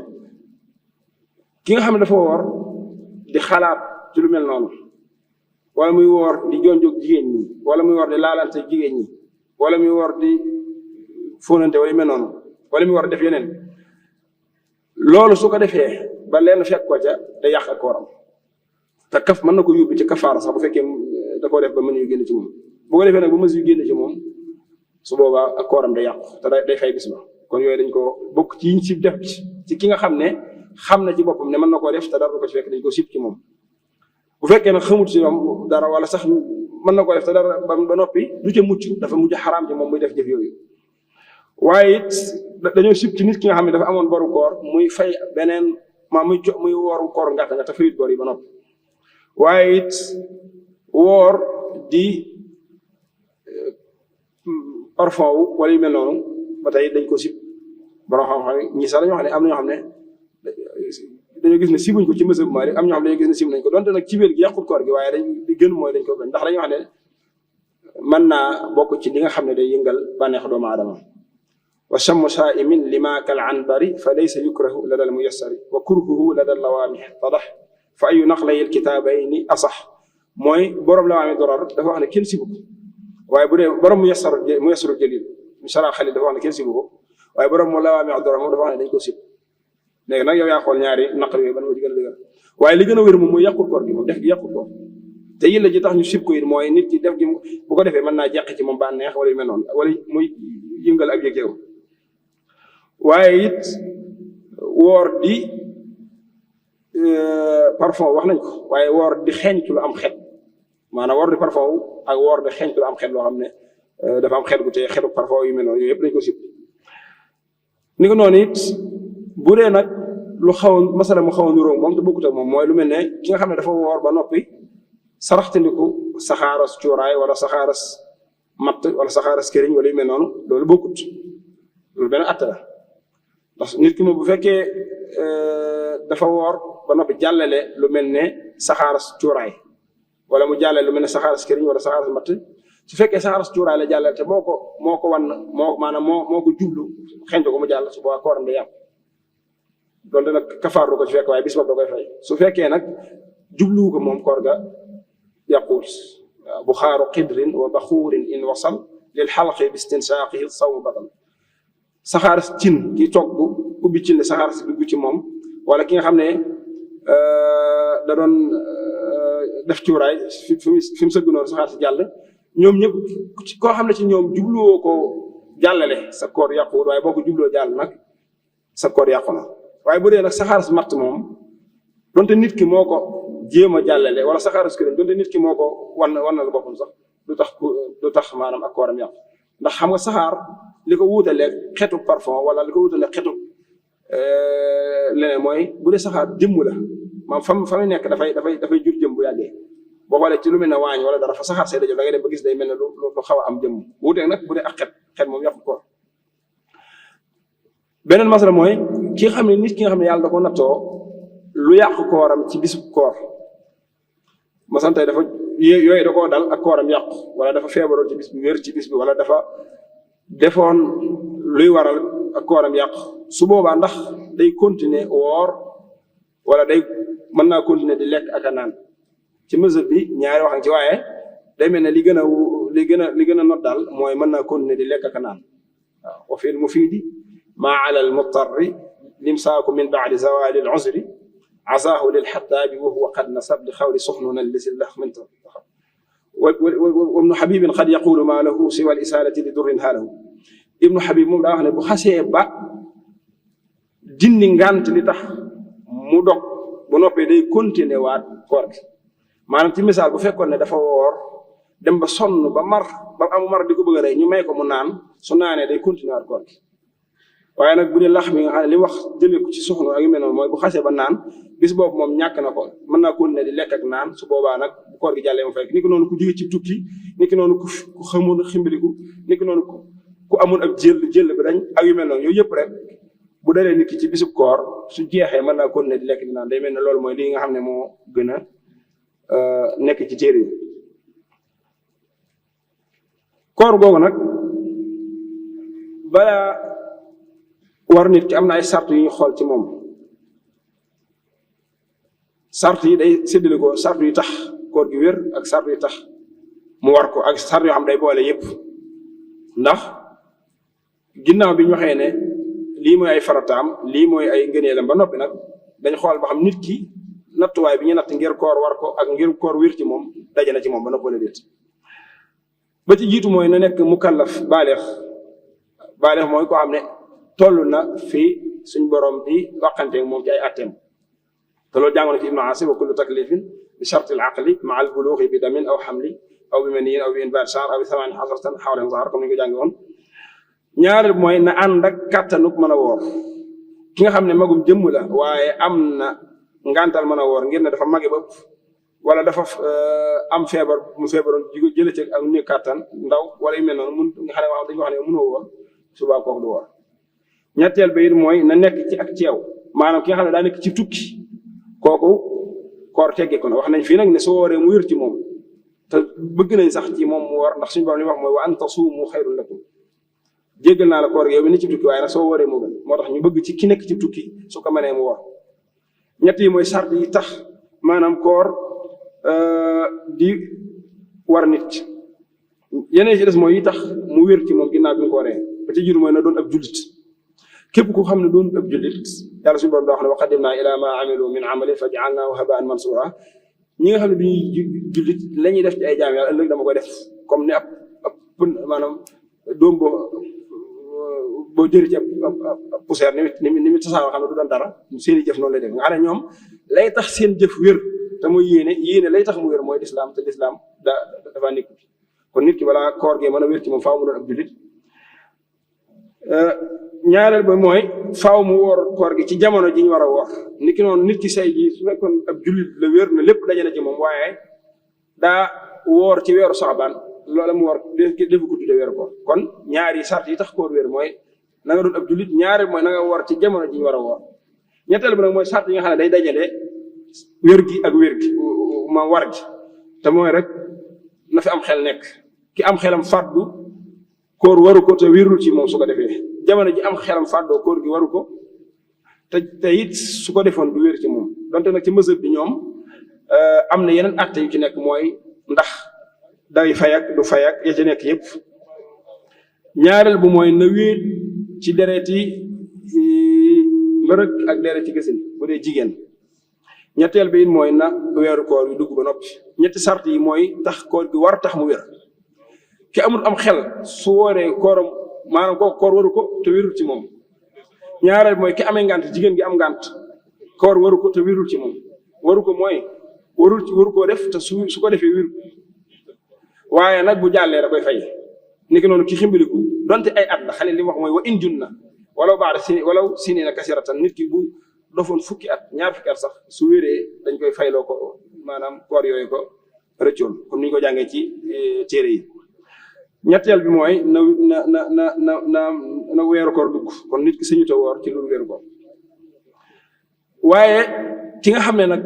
ki nga xam ne dafa woor di xalaat ci lu mel noonu wala muy woor di jonjoog jigéen ñi wala muy woor di laalante jigéen ñi wala muy woor di fóonante wala yu mel noonu wala muy woor def yeneen loolu su ko defee ba leen fekk ko ca da yàq ak kooram te kaf mën na ko yóbbu ci kafaara sax bu fekkee da koo def ba mën yu génn ci moom bu ko defee nag ba mën yu génn ci moom su boobaa ak kooram day yàqu te day fay bis ba kon yooyu dañ ko bokk ci yiñ si def ci ki nga xam ne xam na ci boppam ne mën na koo def te dara du ko ci fekk dañ ko sib ci moom bu fekkee nag xamut ci moom dara wala sax mën na ko def te dara ba noppi du ca mucc dafa mujj xaraam ci moom muy def jëf yooyu. waaye it dañoo sib ci nit ki nga xam ne dafa amoon boru koor muy fay beneen muy wooru koor ngàtt nga te fayut bor yi ba noppi. waaye it woor di parfum wu wala yu mel noonu ba tey dañ ko sib borom xam-xam ñi sax dañoo xam ne am na ñoo xam ne dañoo gis ne sibuñ ko ci mësëb Maalik am ñoo xam ne dañoo gis ne sib nañ ko donte nag ci biir gi yàqut koor gi waaye di gën mooy dañ ko bañ ndax dañoo xam ne mën naa bokk ci li nga xam ne day yëngal bànneex doomu aadama. wa chammu saa'imin lima kal anbari fa laysa yukrahu lada al muyassari wa kurhuhu lada al lawaamih tadax fa ayu naqlay al kitaabayni asax mooy borom lawaami dorar dafa wax ne kenn sibu ko waaye bu dee borom muyassaru jalil misara xalil dafa wax ne kenn sibu ko waaye borom mu lawaami dorar moom dafa wax ne dañ ko sib. léegi nag yow yaa xool ñaari naqar yooyu ban moo ci gën a dëgër waaye li gën a wér moom mooy yàqul koor gi moom def gi yàqul koor te yilla ji tax ñu sib ko it mooy nit ki def gi bu ko defee mën naa jeq ci moom bànneex wala yu mel noonu wala muy yëngal ak yëg-yëgam. waaye it woor di parfum wax nañ ko waaye woor di xeeñtu lu am xet maanaam woor di parfum ak woor di xeeñtu lu am xet loo xam ne dafa am xet gu te xetu parfum yu mel noonu yooyu yëpp dañ ko sib. ni ko noonu it bu dee nag lu xaw a masala mu xaw a niróo moom te bokkut ak moom mooy lu mel ne ki nga xam ne dafa woor ba noppi saraxtandiku saxaaras cuuraay wala saxaaras matt wala saxaaras këriñ wala yu mel noonu loolu bokkut loolu benn atta la ndax nit ki moom bu fekkee dafa woor ba noppi jàllale lu mel ne saxaaras cuuraay wala mu jàllale lu mel ne saxaaras këriñ wala saxaaras matt su fekkee saxaaras cuuraay la jàllale te moo ko wan moo ko jublu xeñtu ko mu jàll su boobaa kooram day yàqu donte nag kafaar du ko ci fekk waaye bis boobu da koy fay su fekkee nag jubluwu ko moom koor ga yàquwul. buxaaru qidrin wa baxuurin in wasal lil xalqi bi istinsaaqi sawmu batal saxaar cin ki togg ubbi cin ne saxaar si dugg ci moom wala ki nga xam ne da doon def cuuraay fi mu sëgg noonu saxaar si jàll ñoom ñëpp koo xam ne ci ñoom jubluwoo ko jàllale sa koor yàquwul waaye boo ko jubloo jàll nag sa koor yàqu na. waaye bu dee nag saxaar si matt moom donte nit ki moo ko jéem a jàllale wala saxaar si këriñ donte nit ki moo ko wannal boppam sax du tax maanaam ak kooram yàqu ndax xam nga saxaar li ko wuutalee xetu parfum wala li ko wuutalee xetu leneen mooy bu dee saxaar jëmm la maam fa muy nekk dafay jur jëm bu yàggee boo xoolee ci lu mel ne waañ wala dara fa saxaar see dajo da ngay dem ba gis day mel ne lu xaw a am jëmm wuutee nag bu dee ak xet moom yàqu koor. beneen masala mooy ki nga xam ne nit ki nga xam ne yàlla da ko nattoo lu yàq kooram ci bisu koor masan tey dafa yooyu da koo dal ak kooram yàqu wala dafa feebaroon ci bis bi wér ci bis bi wala dafa defoon luy waral ak kooram yàqu su boobaa ndax day continuer woor wala day mën naa continuer di lekk ak a naan ci mesure bi ñaari wax ci waaye day mel ne li gën a not daal mooy mën naa continuer di lekk ak a naan waaw wa fil mufiidi maa ala al mutarri limsaaku min baadi zawali al uzri azaahu lil xattaabi wa huwa qad nasab li xawli suxnuna lisi lax minta wa ibnu xabibin qad yaqulu maa lahu siwa al isaalati li durrin haalahu ibnu xabib moom daa wax ne bu xasee ba dindi ngant li tax mu dog bu noppee day continuer waat koor gi maanaam ci misaal bu fekkoon ne dafa woor dem ba sonn ba amu mar di ko bëgg a rey ñu may ko mu naan su naanee day continuer waat koor gi waaye nag bu dee lax mi nga xam ne li wax jëlee ko ci soxna ak yu mel noonu mooy bu xasee ba naan bis boobu moom ñàkk na ko mën naa continuer di lekk ak naan su boobaa nag bu koor gi jàllee mu fekk ni ki noonu ku jóge ci tukki ni ki noonu ku xamoon ximbiliku ni ki noonu ku amoon ak jël bi dañ ak yu mel noonu yooyu yëpp rek bu dalee nit ki ci bisub koor su jeexee mën naa continuer di lekk di naan day mel ne loolu mooy lii nga xam ne moo gën a nekk ci téere yi koor googu nag balaa war nit ki am na ay sart yu ñu xool ci moom sart yi day séddale ko sart yu tax koor gi wér ak sart yu tax mu war ko ak sart yoo xam day boole yépp ndax ginnaaw bi ñu waxee ne lii mooy ay farataam lii mooy ay ngëneelam ba noppi nag dañ xool ba xam nit ki nattuwaay bi ñu natt ngir koor war ko ak ngir koor wér ci moom daje na ci moom ba noppi wala déet ba ci jiitu mooy na nekk mukallaf baaleex mooy koo xam ne toll na fii suñ borom di waxante moom ci ay atteem te loolu jàngoon ci Ibnu Asir wa kullu taklifin bi sharti al aqli maa al buluuxi bi damin aw xamli aw bi maniyin aw bi inbaat sha'r aw bi samaani xasratan xawlan zahar comme ni ñu ko jàngi woon. ñaareel mooy na ànd ak kàttanuk mën a woor ki nga xam ne magum jëmm la waaye am na ngantal mën a woor ngir ne dafa mage ba ëpp wala dafa am feebar mu feebaroon jële ci ak néew kàttan ndaw wala yu mel noonu mun nga xam ne waaw dañu wax ne mënoo woor subaa kooku du woor. ñetteel ba it mooy na nekk ci ak ceew maanaam ki nga xam ne daa nekk ci tukki kooku koor tegge ko na wax nañ fii nag ne soo wooree mu wér ci moom te bëgg nañ sax ci moom mu woor ndax suñu borom li wax mooy wa an tasuumu xayrun lakum jéggal naa la koor gi yow bi ne ci tukki waaye nag soo wooree moo gën moo tax ñu bëgg ci ki nekk ci tukki su ko mënee mu woor. ñett yi mooy sart yi tax maanaam koor di war nit yeneen ci des mooy yi tax mu wér ci moom ginnaaw bi mu ko waree ba ci jiitu mooy na doon ab jullit képp ku xam ne doon ab jullit yàlla suñu borom daa wax ne wa qadimnaa ilaa maa amilu min amalin fa ja'alnaahu haba'an mansuura ñi nga xam ne duñuy jullit la ñuy def ci ay jaam yàlla ëllëg dama koy def comme ni ab maanaam doom boo jëri ci ab poussière ni mi tasaaroo xam ne du doon dara seen i jëf noonu lay def nga xam ne ñoom lay tax seen jëf wér te mooy yéene lay tax mu wér mooy lislaam te lislaam dafa nekk kon nit ki balaa koor gee mën a wér ci moom faaw mu doon ab jullit. ñaareel ba mooy faaw mu woor koor gi ci jamono ji ñu war a woor nit ki noonu nit ki say ji su fekkoon ab jullit la wér na lépp dajale ci moom waaye daa woor ci weeru saxbaan loola mu woor defu ko tudde weeru koor kon ñaari sart yi tax koor wér mooy na nga doon ab jullit ñaareel mooy na nga woor ci jamono ji ñu war a woor ñetteel bi nag mooy sart yi nga xam ne day dajale wér gi ak wér gi ma war gi te mooy rek na fi am xel nekk ki am xelam fàddu koor waru ko te wérul ci moom su ko defee jamono ji am xelam fàddoo koor gi waru ko te it su ko defoon du wér ci moom donte nag ci mazhab bi ñoom am na yeneen atte yu ci nekk mooy ndax day fayak du fayak ya ci nekk yëpp ñaareel bu mooy na wéet ci dereti mbërëg ak dereti gësin bu dee jigéen ñetteel bi it mooy na weeru koor yu dugg ba noppi ñetti sart yi mooy tax koor gi war tax mu wér ki amul am xel su wooree kooram maanaam kooku koor waru ko te wérul ci moom ñaareel mooy ki amee ngant jigéen gi am ngant koor waru ko te wérul ci moom waru ko mooy waru koo def te su ko defee wéru waaye nag bu jàllee da koy fay ni ki noonu ki ximbiliku donte ay at la xale li mu wax mooy wa in junna walaw ba'da sinina kasiratan nit ki bu dofoon fukki at ñaar fukki at sax su wéree dañ koy fayloo ko maanaam koor yooyu ko rëccoon comme ni ñu ko jàngee ci téere yi ñetteel bi mooy na weeru koor dugg kon nit ki sañu ta woor ci loolu weeru koor waaye ki nga xam ne nag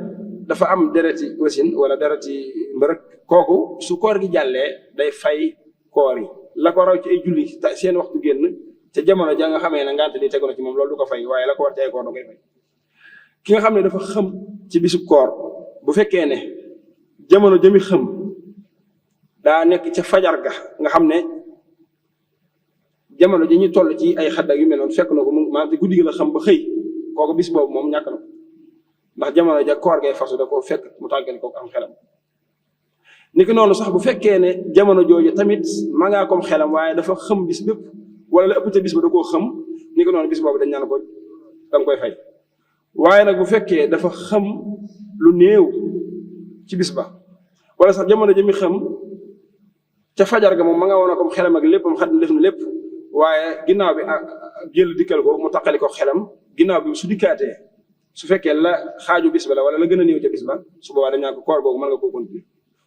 dafa am dereti wasin wala dereti mbërëk kooku su koor gi jàllee day fay koor yi la ko raw ci ay julli seen waxtu génn ca jamono ja nga xamee ne ngante di tegu na ci moom loolu du ko fay waaye la ko war ci ay koor da koy fay ki nga xam ne dafa xëm ci bisub koor bu fekkee ne jamono jëmi xëm daa nekk ca fajar ga nga xam ne jamono ji ñu toll ci ay xaddak yu mel noonu fekk na ko maanaam guddi gi la xam ba xëy kooku bis boobu moom ñàkk na ko ndax jamono ja koor gay fasu da koo fekk mu tàggal kooku am xelam ni ki noonu sax bu fekkee ne jamono jooju tamit ma ngaa kom xelam waaye dafa xam bis bépp wala la ëpp ca bis ba da koo xam ni ki noonu bis boobu dañ naan ko da nga koy fay waaye nag bu fekkee dafa xam lu néew ci bis ba wala sax jamono jëmi xam ca fajar ga moom ma nga woon comme xelam ak léppam xam def na lépp waaye ginnaaw bi jël dikkal ko mu taqali ko xelam ginnaaw bi su dikkaatee su fekkee la xaaju bis ba la wala la gën a néew ca bis ba su boobaa dañ naan ko koor googu mën nga koo continuer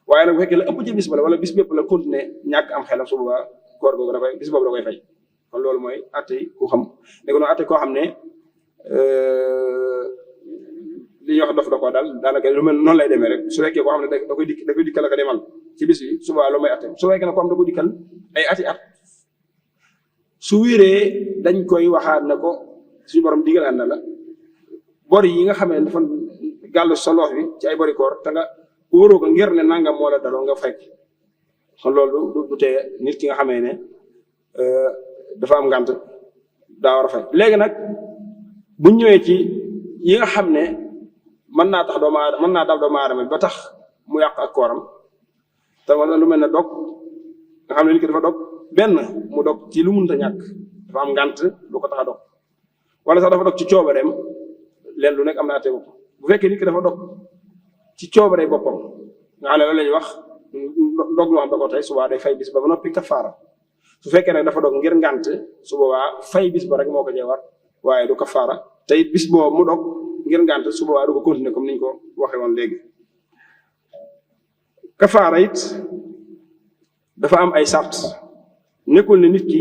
waaye nag bu fekkee la ëpp ca bis ba la wala bis bépp la continuer ñàkk am xelam su boobaa koor googu da koy bis boobu da koy fay kon loolu mooy atte ku xam léegi noonu atte koo xam ne li ñuy wax dof da koo daal daanaka lu mel noonu lay demee rek su fekkee koo xam ne da koy dikkal ak demal ci bis bi su boobaa loolu mooy atte su fekkee ne ko am da ko dikkal ay ati at su wéree dañ koy waxaat ne ko suñu borom digal na la bor yi nga xam ne dafa gàllu sa loos bi ci ay bori koor te nga wóoroo ko ngir ne nangam moo la daloo nga fay kon loolu du tee nit ki nga xamee ne dafa am ngànt daa war a fay léegi nag bu ñëwee ci yi nga xam ne mën naa tax mën naa dal doomu aadama ba tax mu yàq ak kooram te wala lu mel ne dog nga xam ne nit ki dafa dog benn mu dog ci lu mënta ñàkk dafa am ngànt lu ko tax a dog wala sax dafa dog ci coobareem leen lu nekk am naa tegu bu fekkee nit ki dafa dog ci coobare boppam nga xam ne loolu la ñuy wax dog loo xam da ko tey subaa day fay bis ba noppi kafaara su fekkee nag dafa dog ngir ngànt su boobaa fay bis ba rek moo ko cee war waaye du kafaara te it bis boobu mu dog ngir ngànt su boobaa du ko continuer comme niñ ko waxee woon léegi. kafaara it dafa am ay sart nekkul ne nit ki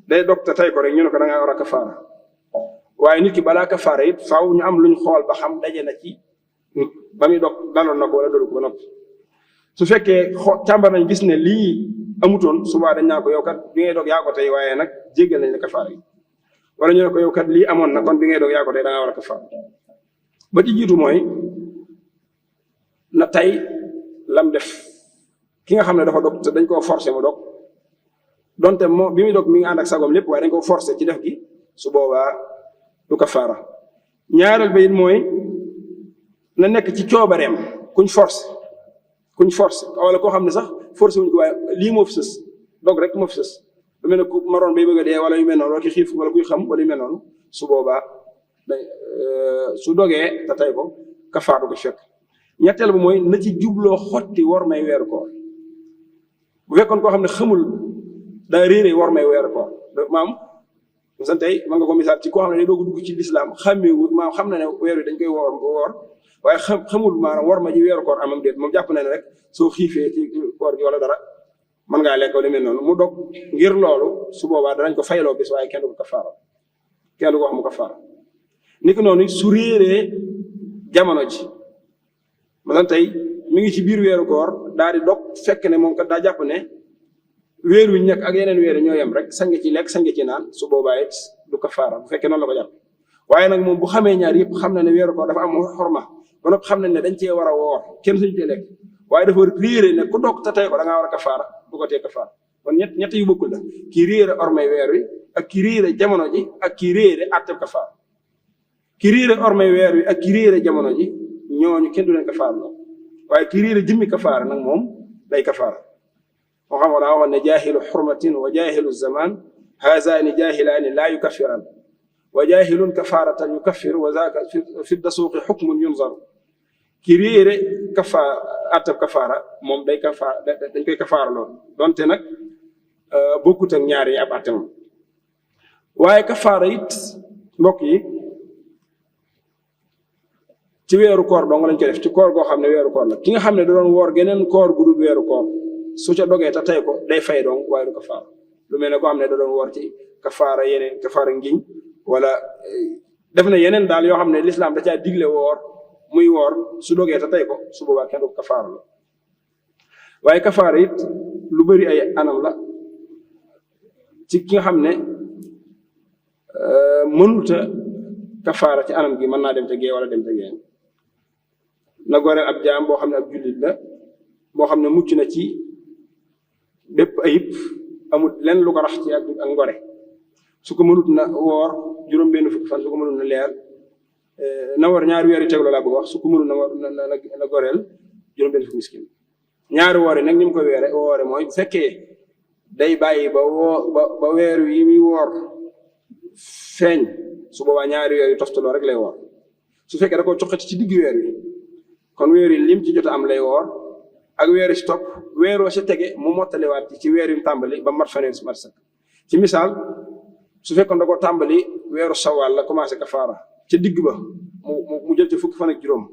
day dog te tey ko rek ñu ne ko da ngaa war a kafaara waaye nit ki balaa kafaara it faaw ñu am luñ xool ba xam daje na ci ba muy dog daloon na ko wala doolu ko ba noppi su fekkee càmbar nañ gis ne lii amutoon subaa dañ naa ko yow kat bi ngay dog yaa ko tey waaye nag jéggal nañ la kafaara yi wala ñu ne ko yow kat lii amoon na kon bi ngay dog yaa ko tey da ngaa war a kafaara ba ci jiitu mooy na tey lam def ki nga xam ne dafa dog te dañ koo forcer mu dog donte moo bi muy dog mi ngi ànd ak sagom lépp waaye dañ koo forcer ci def gi su boobaa du kafaara ñaareel ba it mooy na nekk ci coobareem kuñ force wala koo xam ne sax forcé wuñ ko waaye lii moo fi sës dog rek moo fi sës lu mel ne ku maroon bay bëgg a dee wala yu mel noonu wala ki xiif wala kuy xam wala yu mel noonu su boobaa su dogee te tey ko kafaar du ko fekk ñetteel ba mooy na ci jubloo xotti war may weeru koor bu fekkoon koo xam ne xamul daa réeré war may weeru koor maam san tey man nga ko misaal ci koo xam ne day doog dugg ci lislaam xàmmeewu maam xam na ne weer wi dañ koy woor waaye xamul maanaam war ma ji weeru koor amam déet moom jàpp na ne rek soo xiifee ci koor gi wala dara mën ngaa lekk lu mel noonu mu dog ngir loolu su boobaa danañ ko fayloo bis waaye kenn du ko kafaara kenn du ko wax mu kafaara ni ko noonu su réeree jamono ji maanaam tey mi ngi ci biir weeru koor daal di dog fekk ne moom kat daa jàpp ne weer wi nekk ak yeneen weer ñoo yem rek sange ci lekk sange ci naan su boobaa it du kafaara bu fekkee noonu la ko jàpp waaye nag moom bu xamee ñaar yëpp xam na ne weeru koor dafa am xorma ba noppi xam nañ ne dañ cee war a woor kenn suñu cee lekk waaye dafa réere ne ku dog te tey ko da ngaa war a kafaara bu ko tee kafaara kon ñett yu bokkul la kii réere ormay weer wi ak kii réere jamono ji ak kii réere atteb kafaara kii réere ormay weer wi ak kii réere jamono ji ñooñu kenn du leen kafaara la waaye kii réere jëmmi kafaara nag moom day kafaara moo xam daa waxoon ne jaahilu xurmatin wa jaahilu zaman hazaani jaahilaani laa yukaffiran wa jaahilun kafaaratan yukaffir wa zaaka fi dasuuqi xukmun yunzar ki réere attab kafaara moom dañ koy kafaara lool donte nag bokkut ak ñaar yi ab atte moom waaye kafaara it mbokk yi ci weeru koor dong lañ koy def ci koor goo xam ne weeru koor la ki nga xam ne da doon woor geneen koor gu dul weeru koor su ca dogee te tey ko day fay dong waaye du kafaara lu mel ne koo xam ne da doon woor ci kafaara yeneen kafaara ngiñ wala def na yeneen daal yoo xam ne lislaam da caa digle woor muy woor su dogee te tey ko su boobaa kenn du kafaara la waaye kafaara it lu bari ay anam la ci ki nga xam ne mënuta kafaara ci anam gi mën naa dem te gee wala dem te gee na goreel ab jaam boo xam ne ab jullit la boo xam ne mucc na ci bépp ayib amul lenn lu ko rax ci ak ngore su ko mënut na woor juróom-benn fukki fan su ko mënut na leer na war ñaari weer yu tegloo laa bëgg wax su ko mënut na goreel juróom-benn fukki miskin ñaari woor yi nag ni mu ko woore mooy bu fekkee day bàyyi ba weer yi muy woor feeñ su boobaa ñaari weer yu toftaloo rek lay woor su fekkee da ko coxati ci digg weer wi kon weer yi lim ci jot a am lay woor ak weer yi si topp weeroo sa tege mu mottaliwaat ci weer yu tàmbali ba mat fanweer si mat sax ci misaal su fekkoon da ko tàmbali weeru sawaal la commencé kafaara ca digg ba mu jël ci fukki fan ak juróom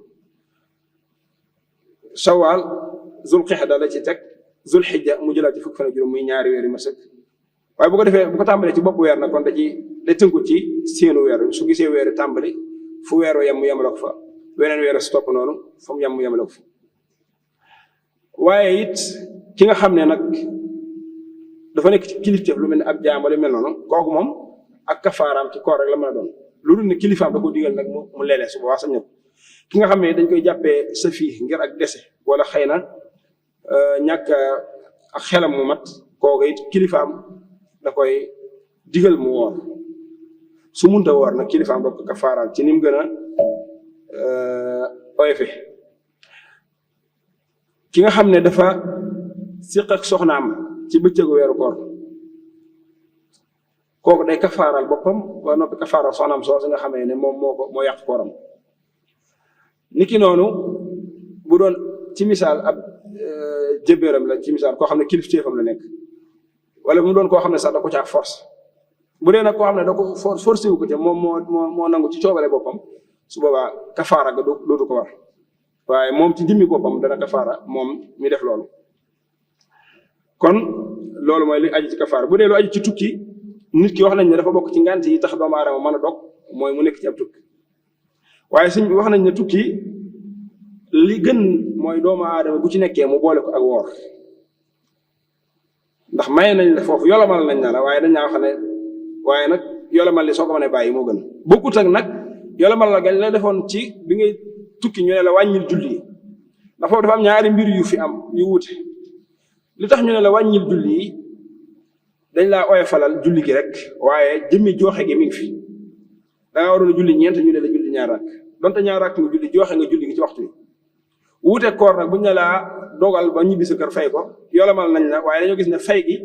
sawaal zul xixda la ci teg zul xijja mu jëlaat ci fukki fan ak juróom muy ñaari weer yu ma sëkk waaye bu ko defee bu ko tàmbalee ci bopp weer nag kon day tënku ci seenu weer su gisee weeru tàmbali fu weeru yem mu yemale ko fa weneen weer si topp noonu fa mu yem mu yemale ko fa waaye it ki nga xam ne nag dafa nekk ci kilifteef lu mel ne ab jaam wala mel noonu kooku moom ak kafaaraam ci koor rek la mën a doon lu dul ne kilifaam da ko digal nag mu lelee su boobaa sam ñëpp ki nga xam ne dañ koy jàppee sa fii ngir ak dese wala xëy na ñàkk ak xelam mu mat kooku it kilifaam da koy digal mu woor su munta woor nag kilifaam da ko kafaaraal ci ni mu gën a oyofe ki nga xam ne dafa siq ak soxnaam ci bëccëgu weeru koor kooku day kafaaral boppam ba noppi kafaaral soxnaam soo si nga xamee ne moom moo yàq kooram niki noonu doon ci misaal ab jëbéeram la ci misaal koo xam ne kilifteefam la nekk wala mu doon koo xam ne sax da ko caa force bu dee nag koo xam ne da ko forcé wu ko te moom moo nangu ci coobare boppam su boobaa kafaara ga dootu ko war waaye moom ci jëmmi boppam dana kafaara moom mi def loolu. kon loolu mooy li aju ci kafaara bu dee lu aju ci tukki nit ki wax nañ ne dafa bokk ci ngant yi tax doomu aadama mën a dog mooy mu nekk ci ab tukki waaye suñ wax nañ ne tukki li gën mooy doomu aadama bu ci nekkee mu boole ko ak woor ndax maye nañ la foofu yolomal nañ na la waaye dañ naa wax ne waaye nag yolomal li soo ko mënee bàyyi moo gën bokkut ak nag yolomal la gañ la defoon ci bi ngay tukki ñu ne la wàññil julli yi ndax foofu dafa am ñaari mbir yu fi am yu wuute li tax ñu ne la wàññil julli yi dañ laa oyofalal julli gi rek waaye jëmmi jooxe gi mi ngi fi da nga waroon a julli ñeent ñu ne la julli ñaar rakk donte ñaar rakk nga julli jooxe nga julli gi ci waxtu bi wuute koor nag buñ ne laa dogal ba ñibbi sa kër fay ko yolomal nañ la waaye dañoo gis ne fay gi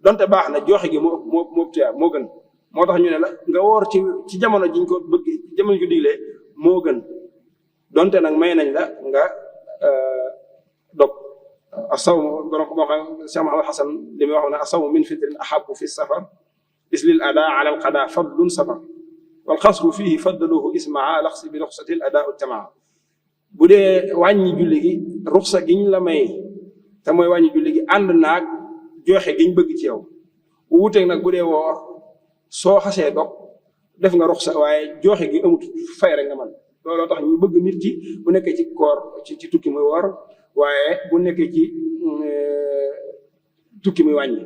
donte baax na jooxe gi moo tuyaab moo gën moo tax ñu ne la nga woor ci jamono jiñ ko bëgg jamono ju diglee moo gën donte nag may nañ la nga dog asawmu borom moo xam Cheikh Mahamad Hasan li muy wax ne asawmu min fitrin ahabu fi safar is lil ada ala al qada fadlun safar wal xasru fihi fadluhu ismaa laxsi bi ruxsati al ada tamaa bu dee wàññi julli gi ruxsa giñ la may te mooy wàññi julli gi ànd naag joxe giñ bëgg ci yow wuuteeg nag bu dee woor soo xasee dog def nga ruxsa waaye joxe gi amut fay rek nga man looloo tax ñu bëgg nit ki bu nekkee ci koor ci tukki muy woor waaye bu nekkee ci tukki muy wàññi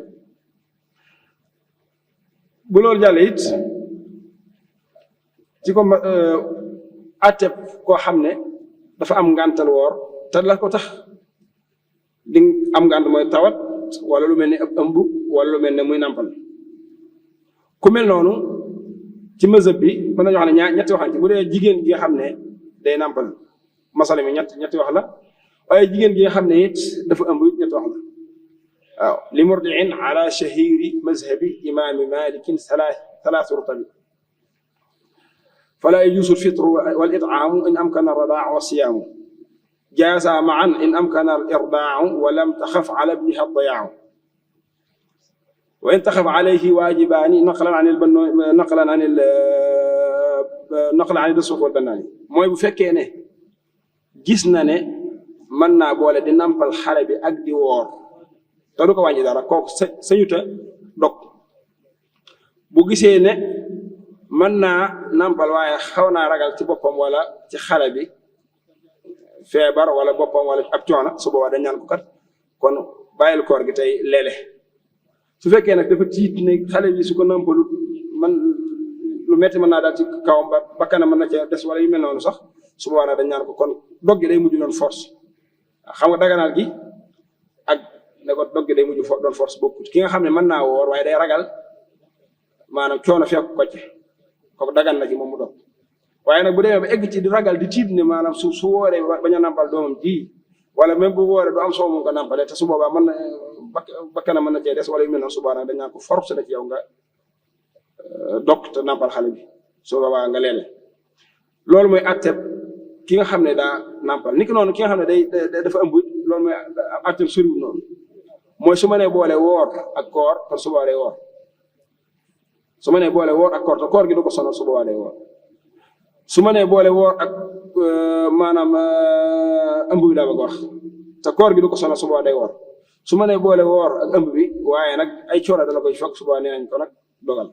bu loolu jàlle it ci ko atteb koo xam ne dafa am ngàntal woor te la ko tax di am ngànt mooy tawat wala lu mel ne ab ëmb wala lu mel ne muy nàmpal ku mel noonu ci mazhab bi mën nañu wax ne ñetti waxante bu dee jigéen gi nga xam ne day nàmpal masala mi ñetti wax la waaye jigéen gi nga xam ne it dafa ëmb ñetti wax la waaw li murdiin ala shahiri mazhabi imaami malikin salaasu rutabi fala yajuusu alfitru wal it'aamu in amkana alradaacu wa siyaamu jaaza maan in amkana alirdaacu wa lam taxaf ala ibniha addayaacu wa in taxaf alayhi waajibaani naqlan an dasuuf wal bannaani mooy bu fekkee ne gis na ne mën naa boole di nampal xale bi ak di woor te du ko wàññi dara kooku sañuta dog bu gisee ne mën naa nampal waaye xaw naa ragal ci boppam wala ci xale bi feebar wala boppam wala ab coono su boobaa dañ naan ko kat kon bàyyil koor gi tey leele su fekkee nag dafa tiit ne xale bi su ko nampalut man lu metti mën naa daal ci kawam ba bakkana mën na ca des wala yu mel noonu sax su boobaa nag dañ naan ko kon dog gi day mujj doon force xam nga daganaal gi ak ne ko dog gi day mujj doon force bokkut ki nga xam ne mën naa woor waaye day ragal maanaam coono fekk ko ci kooku dagan na ci moom mu dog waaye nag bu demee ba egg ci di ragal di tiit ne maanaam su wooree bañ a nampal doomam ji wala même bu wooree du am soo mu ko nampalee te su boobaa mën na bakkana mën na cee des wala yu mel noonu su boobaa nag dañ naan ko force la ci yow nga dog te nampal xale bi su boobaa nga leele loolu mooy atteb ki nga xam ne daa nampal ni ki noonu ki nga xam ne dafa ëmb loolu mooy atteb soriwul noonu mooy su ma nee boole woor ak koor kon su boobaa day woor su ma nee boole woor ak koor te koor gi du ko sonal su boobaa day woor su ma nee boole woor ak maanaam ëmb bi daa bëgg wax te koor gi du ko sonal su boobaa day woor su ma nee boole woor ak ëmb bi waaye nag ay coono dala koy fekk su boobaa nee nañ ko nag dogal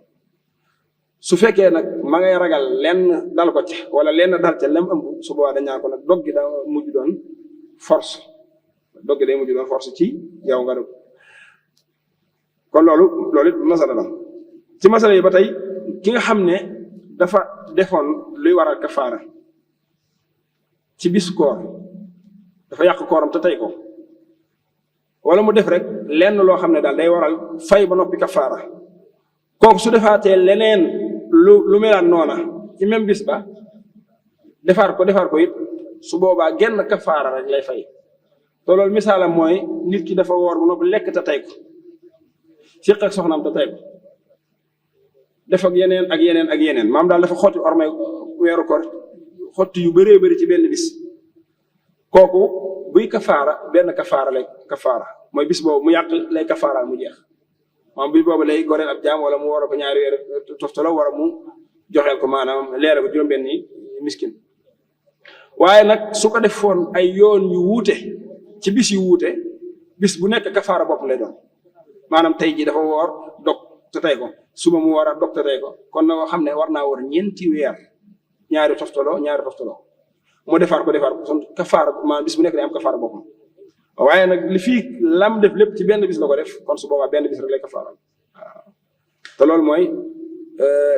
su fekkee nag ma ngay ragal lenn dal ko ci wala lenn dal ca lem ëmb su boobaa dañ naan ko nag dog gi daa mujj doon force dog gi day mujj doon force ci yow nga dog kon loolu it masala la ci masala yi ba tey ki nga xam ne dafa defoon luy waral kafaara ci bis koor dafa yàq kooram te tey ko wala mu def rek lenn loo xam ne daal day waral fay ba noppi kafaara kooku su defaatee leneen lu melaan noona ci même bis ba defaat ko it su boobaa genn kafaara rek lay fay te loolu misaalam mooy nit ki dafa woor bu noppi lekk te tey ko siq ak soxnaam te tey ko def ak yeneen maam daal dafa xotti ormay weeru koor xotti yu bëree bëri ci benn bis kooku buy kafaara benn kafaara lay kafaara mooy bis boobu mu yàq lay kafaaraal mu jeex maanaam bis boobu lay goreel ab jaam wala mu war a ko ñaari weer toftalo war a mu joxeel ko maanaam leeral ko juróom-benni miskin waaye nag su ko defoon ay yoon yu wuute ci bis yu wuute bis bu nekk kafaara bopp lay doon maanaam tey ji dafa woor dog te tey ko suba mu war a dog te tey ko kon na nga xam ne war naa woor ñeenti weer ñaari toftalo mu defaar ko son kafaara maanaam bis bu nekk day am kafaara boppam waaye nag li fii lam def lépp ci benn bis la ko def kon su boobaa benn bis rek lay kafaara waaw te loolu mooy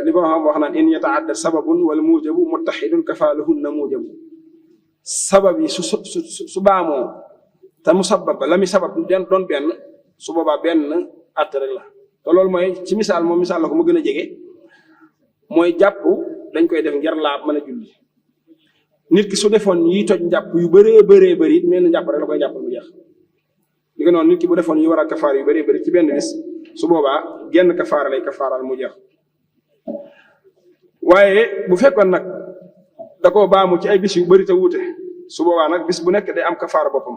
li ba xam wax naan in yataadda sababun wal mujabu muttaxidun kafaalahunna mujabu sabab yi su baamoo te mu sabab la mi sabab doon benn su boobaa benn att rek la te loolu mooy ci misaal moom misaal la ko mu gën a jege mooy jàpp dañ koy def ngir laab mën a julli nit ki su defoon yi toj njàpp yu bëree bëri mel na njàpp rek la koy jàpp mu jeex li nga noonu nit ki bu defoon yi war a kafaar yu bëree bëri ci benn bis su boobaa genn kafaara lay kafaaral mu jeex waaye bu fekkoon nag da koo baamu ci ay bis yu bëri te wuute su boobaa nag bis bu nekk day am kafaara boppam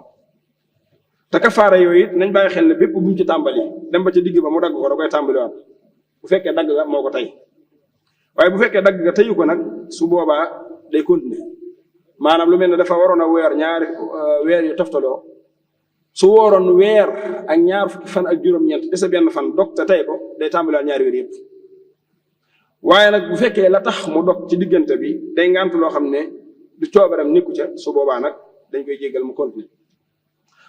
te kafaara yooyu it nañ bàyyi xel ne bépp bu mu ci tàmbali dem ba ci digg ba mu dagg ko da koy tàmbaliwaat bu fekkee dagg nga moo ko tey waaye bu fekkee dagg nga teyu ko nag su boobaa day continuer maanaam lu mel ne dafa waroon a weer ñaari weer yu toftaloo su wooroon weer ak ñaar fukki fan ak juróom-ñeent dese benn fan dog te tey ko day tàmbaliwaat ñaari weer yëpp waaye nag bu fekkee la tax mu dog ci diggante bi day ngant loo xam ne du coobaram nekku ca su boobaa nag dañ koy jéggal mu continuer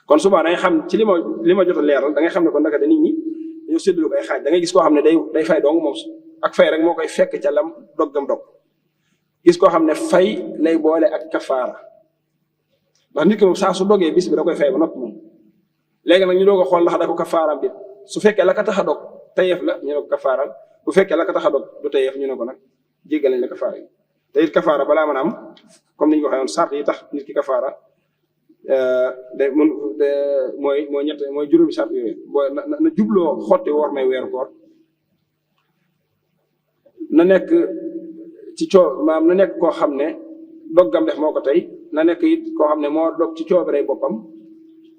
kon subaa da ngay xam ci li ma jot a leeral da ngay xam ne kon ndakate nit ñi dañoo séddale ko ay xaaj da ngay gis koo xam ne day fay dong moom ak fay rek moo koy fekk ca lam doggam dog gis koo xam ne fay lay boole ak kafaara ndax nit ki moom saa su dogee bis bi da koy fay ba noppi moom léegi nag ñu doog a xool ndax da ko kafaaram bi su fekkee la ka tax a dog tayeef la ñu ne ko kafaaral bu fekkee la ka tax a dog du tayeef ñu ne ko nag jéggal nañ la kafaara yi te it kafaara balaa mën a am comme ni ñu ko waxee woon sart yi tax nit ki kafaara mooy ñett mooy juróomi sart yooyu boo na jubloo xotti woor may weeru koor na nekk ci maam na nekk koo xam ne doggam def moo ko tey na nekk it koo xam ne moo dog ci coobaree boppam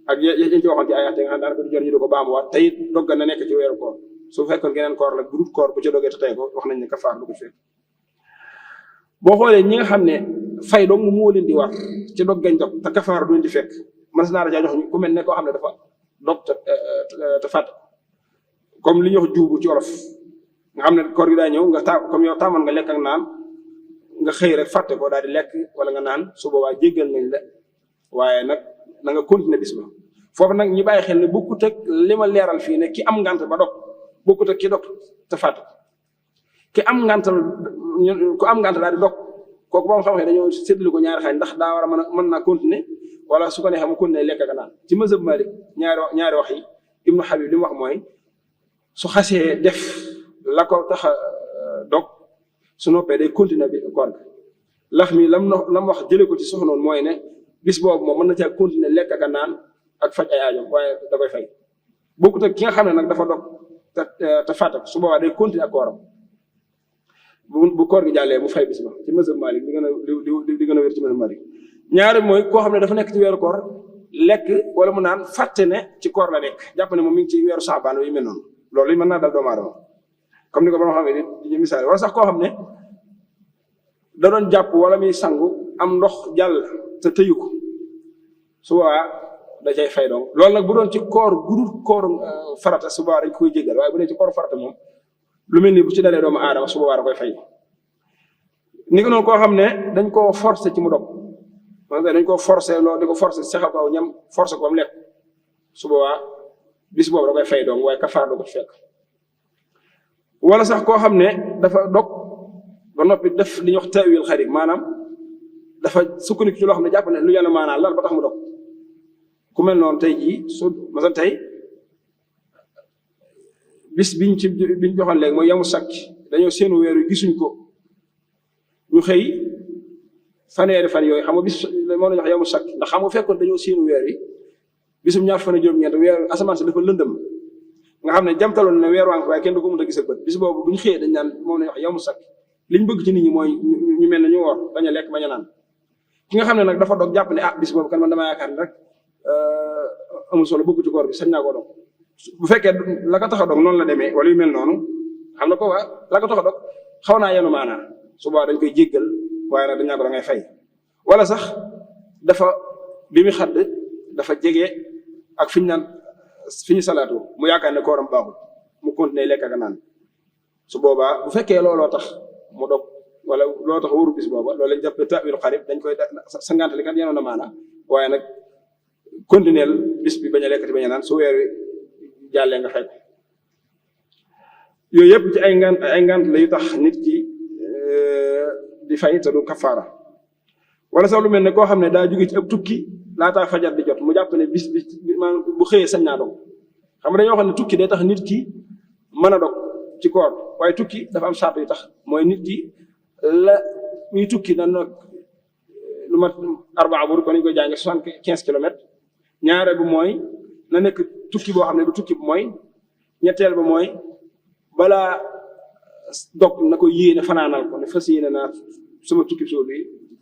ak yéen ci waxoon ci ayaat yi nga xam ne daanaka du jor ñu di ko baamuwaat te it dogga na nekk ci weeru koor su fekkoon geneen koor la groupe koor bu ca dogee te tey ko wax nañ ne kafaar du ko fekk boo xoolee ñi nga xam ne fay dong moo leen di war ci dog gañ dog te kafaar du leen di fekk mën naa la caa jox ku mel ne koo xam ne dafa dog te fàtt comme li ñuy wax juubu ci wolof nga xam ne koor gi daa ñëw nga comme yow tàmmoon nga lekk ak naan nga xëy rek fàtte ko daal di lekk wala nga naan su boobaa jéggal nañ la waaye nag na nga continuer bis ba foofu nag ñu bàyyi xel ne bokkut ak li ma leeral fii ne ki am ngant ba dog bokkut ak ki dog te fàtte ki am ngantal ku am ngant daal di dog kooku ba mu xam-xam dañoo séddale ko ñaari xaaj ndax daa war a mën naa continuer wala su ko neexee mu continuer lekk ak naan ci mazhab Malik ñaari wax yi Ibnu Habib li mu wax mooy su xasee def la ko tax a dog su noppee day continuer bi koor gi lax mi lam wax jëlee ko ci soxnoon mooy ne bis boobu moom mën na caa continuer lekk ak naan ak faj ay aajo waaye da koy fay bokkut ak ki nga xam ne nag dafa dog te fàtte su boobaa day continuer ak kooram bu koor gi jàllee mu fay bis ba ci mazhab Malik di gën a wér ci mazhab Malik ñaari mooy koo xam ne dafa nekk ci weeru koor lekk wala mu naan fàtte ne ci koor la nekk jàpp ne moom mi ngi ci weeru saabaan yu mel noonu loolu yi mën naa dal doomu aadama comme ni ko borom xam ne di misaal wala sax koo xam ne da doon jàpp wala muy sangu am ndox jàll te tëyu ko su boobaa da cay fay donc loolu nag bu doon ci koor gudul koor farata su boobaa dañ koy jéggal waaye bu dee ci koor farata moom lu mel ni bu ci dalee doomu aadama su boobaa da koy fay ni ko noonu koo xam ne dañ koo forcer ci mu dog dañ koo forcer loolu di ko forcer saxal ko aw ñam forcer ko am lekk su boobaa bis boobu da koy fay donc waaye kafaar da ko fekk wala sax koo xam ne dafa dog ba noppi def li ñuy wax tawil xarit maanaam dafa sukkandiku ci loo xam ne jàpp ne lu yàlla maanaam lal ba tax mu dog ku mel noonu tey jii su masal tey bis biñ joxoon léegi mooy yamu sakk dañoo seenu weer wi gisuñ ko ñu xëy fanweeri fan yooyu xam nga bis moo la ñu wax yamu sakk ndax xam nga fekkoon dañoo seenu weer wi bisum ñaar fan juróom-ñeent weer asamaan si dafa lëndëm nga xam ne jamtaloon ne weer waa ngi waaye kenn du ko mën a gis ak bët bis boobu bu ñu xëyee dañ naan moom la ñu wax yamu sakk liñ bëgg ci nit ñi mooy ñu mel ne ñu woor bañ a lekk bañ a naan ki nga xam ne nag dafa dog jàpp ne bis boobu kan man damaa yaakaar ne rek amul solo bokku ci koor bi sañ naa ko dog bu fekkee la ko tax a dog noonu la demee wala yu mel noonu xam na ko waa la ko tax a dog xaw naa yenu maanaa suba dañ koy jéggal waaye nag dañ naa ko da ngay fay wala sax dafa bi mu xadd dafa jege ak fi ñu salaatu mu yaakaar ne kooram baaxul mu continuer lekk ak naan su boobaa bu fekkee looloo tax mu dog wala looloo tax wóoru bis booba loolu lañ jàppe ta'wil xarib dañ koy sa ngantali kat yenoon na maanaa waaye nag continuer bis bi bañ a lekkati bañ a naan su weer wi jàllee nga fay ko yooyu yëpp ci ay ngant la yu tax nit ki di fay te du kafaara wala sax lu mel ne koo xam ne daa jóge ci ab tukki laataa fajar di jot mu jàpp ne bis maanaam bu xëyee sañ naa dog xam nga dañoo xam ne tukki day tax nit ki mën a dog ci koor waaye tukki dafa am sart yu tax mooy nit ki la muy tukki na nag lu mat 4 bur ko ñu koy jànge 75 kilomètres ñaare bu mooy na nekk tukki boo xam ne du tukki bu mooy ñetteel ba mooy balaa dog na ko yéene fanaanal ko ne fas yéene naa sama tukki soo bi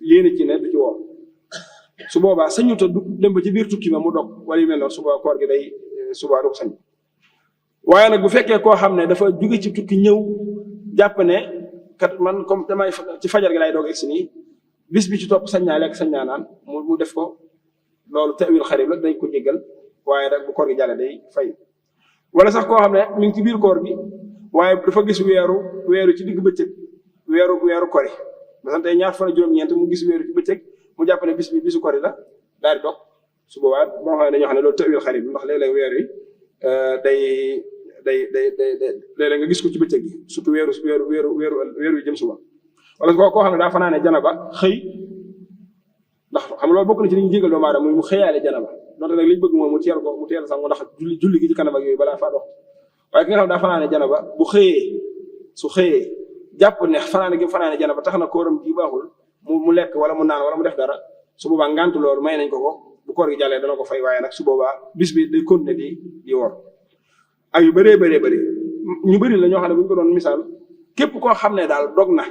yéene ci ne du ci woo su boobaa sañu ta du dem ba ci biir tukki ba mu dog wala yu mel noonu suba koor gi day suba du ko sañ waaye nag bu fekkee koo xam ne dafa jóge ci tukki ñëw jàpp ne kat man comme damay ci fajar gi lay doog egsi nii bis bi ci topp sañ naa lekk sañ naa naan mu def ko loolu ta'wil xarib la dañ ko jéggal waaye nag bu koor gi jàlle day fay wala sax koo xam ne mi ngi ci biir koor gi waaye dafa gis weeru ci digg bëccëg weeru kori maanaam tey ñaar fan ak juróom-ñeent mu gis weeru ci bëccëg mu jàpp ne bis bi bisu kori la daal di dog su boobaa boo xam ne dañoo xam ne loolu ta'wil xarib ndax léeg-léeg weer wi day léeg-léeg nga gis ko ci bëccëg gi surtout weeru wi jëm suba wala koo xam ne daa fanaane janaba xëy ndax xam loolu bokk na ci li ñu jégal doomu aadama muy mu xëyaale janaba donte nag li ñu bëgg mooy mu teel sax mu ndax julli gi ci kanam ak yooyu balaa faa dox waaye ki nga xam ne daa fanaane janaba bu su xëyee jàpp ne fanaane janaba tax na kooram gi baaxul mu lekk wala mu naan wala mu def dara su boobaa ngant loolu may nañ ko bu koor gi jàllee dana ko fay waaye nag su boobaa bis bi day continuer di wor ak yu bëree ñu bëri la ñoo xam ne bu ñu ko doon misaal képp koo xam ne daal dog na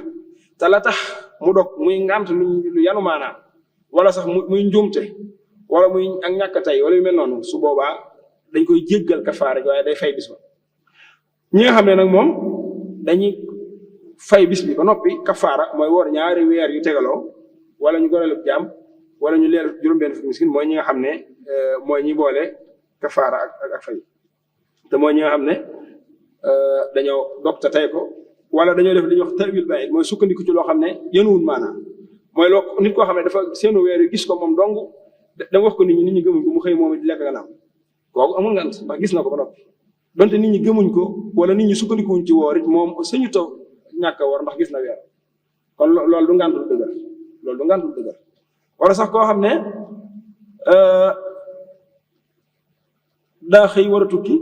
te la tax mu dog muy ngant lu yanu maanaam wala sax muy njuumte wala muy ak ñàkk tey wala yu mel noonu su boobaa dañ koy jéggal kafaara waaye day fay bis ba ñi nga xam ne nag moom dañuy fay bis bi ba noppi kafaara mooy woor ñaari weer yu tegaloo wala ñu goreel jaam wala ñu leer juróom-benn fukki miskin mooy ñi nga xam ne mooy ñi boole kafaara ak fay te mooy ñi nga xam ne dañoo dog te tey ko wala dañoo def li ñuy wax ta'wil ba'id mooy sukkandiku ci loo xam ne yenuwul maanaam mooy loo nit koo xam ne dafa seenu weer yu gis ko moom dong da wax ko nit ñi gëmuñ ko mu xëy moom di lekk nga naam kooku amul ngant ndax gis na ko ba noppi donte nit ñi gëmuñ ko wala nit ñi sukkandikuwuñ ci woor it moom sañu taw ñàkk a woor ndax gis na weer kon loolu du ngantul dëgër wala sax koo xam ne daa xëy war a tukki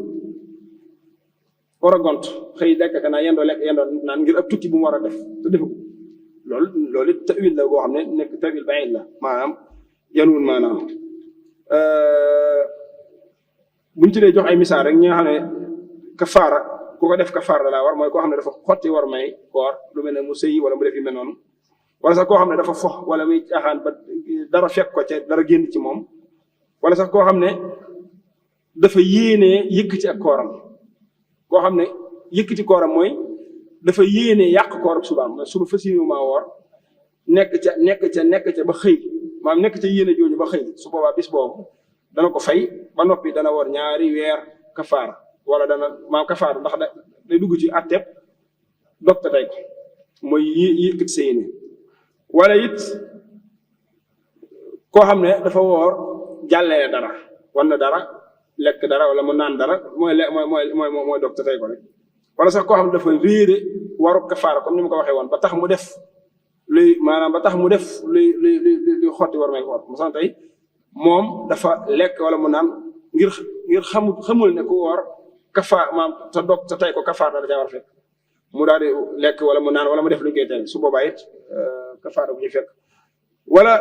war a gont xëy lekk ka naa yendoo lekk yendoo naan ngir ab tukki bu mu war a def te defu ko loolu it ta'wil la boo xam ne nekk ta'wil ba'id la maanaam yanuwul maanaam buñ ci dee jox ay misaal rek ñi nga xam ne kafaara ku ko def kafaara da laa war mooy koo xam ne dafa xotti war may koor lu mel ne mu sëyi wala mu def yu mel noonu wala sax koo xam ne dafa fox wala muy caaxaan ba dara fekk ko ca dara génn ci moom wala sax koo xam ne dafa yéenee yëkkati ak kooram koo xam ne yëkkati kooram mooy dafa yéenee yàq kooram subaam suba fas yéene maa woor nekk ca ba xëy maanaam nekk ca yéene jooju ba xëy su boobaa bis boobu dana ko fay ba noppi dana woor ñaari weer kafaara wala dana maam kafaara ndax day dugg ci atteb dog te tey ko mooy yëkkati sa yéene wala it koo xam ne dafa woor jàllee dara wan na dara lekk dara wala mu naan dara mooy dog te tey ko rek wala sax koo xam ne dafa réere waru kafaara comme ni ma ko waxee woon ba tax mu def luy xotti war may woor mosan tey moom dafa lekk wala mu naan ngir xamul ne ku woor kafaar maam te dog te tey ko kafaar da caa war a fekk mu daal di lekk wala mu naan wala mu def lu ñu koy tey su boobaa it kafaara bu ñu fekk wala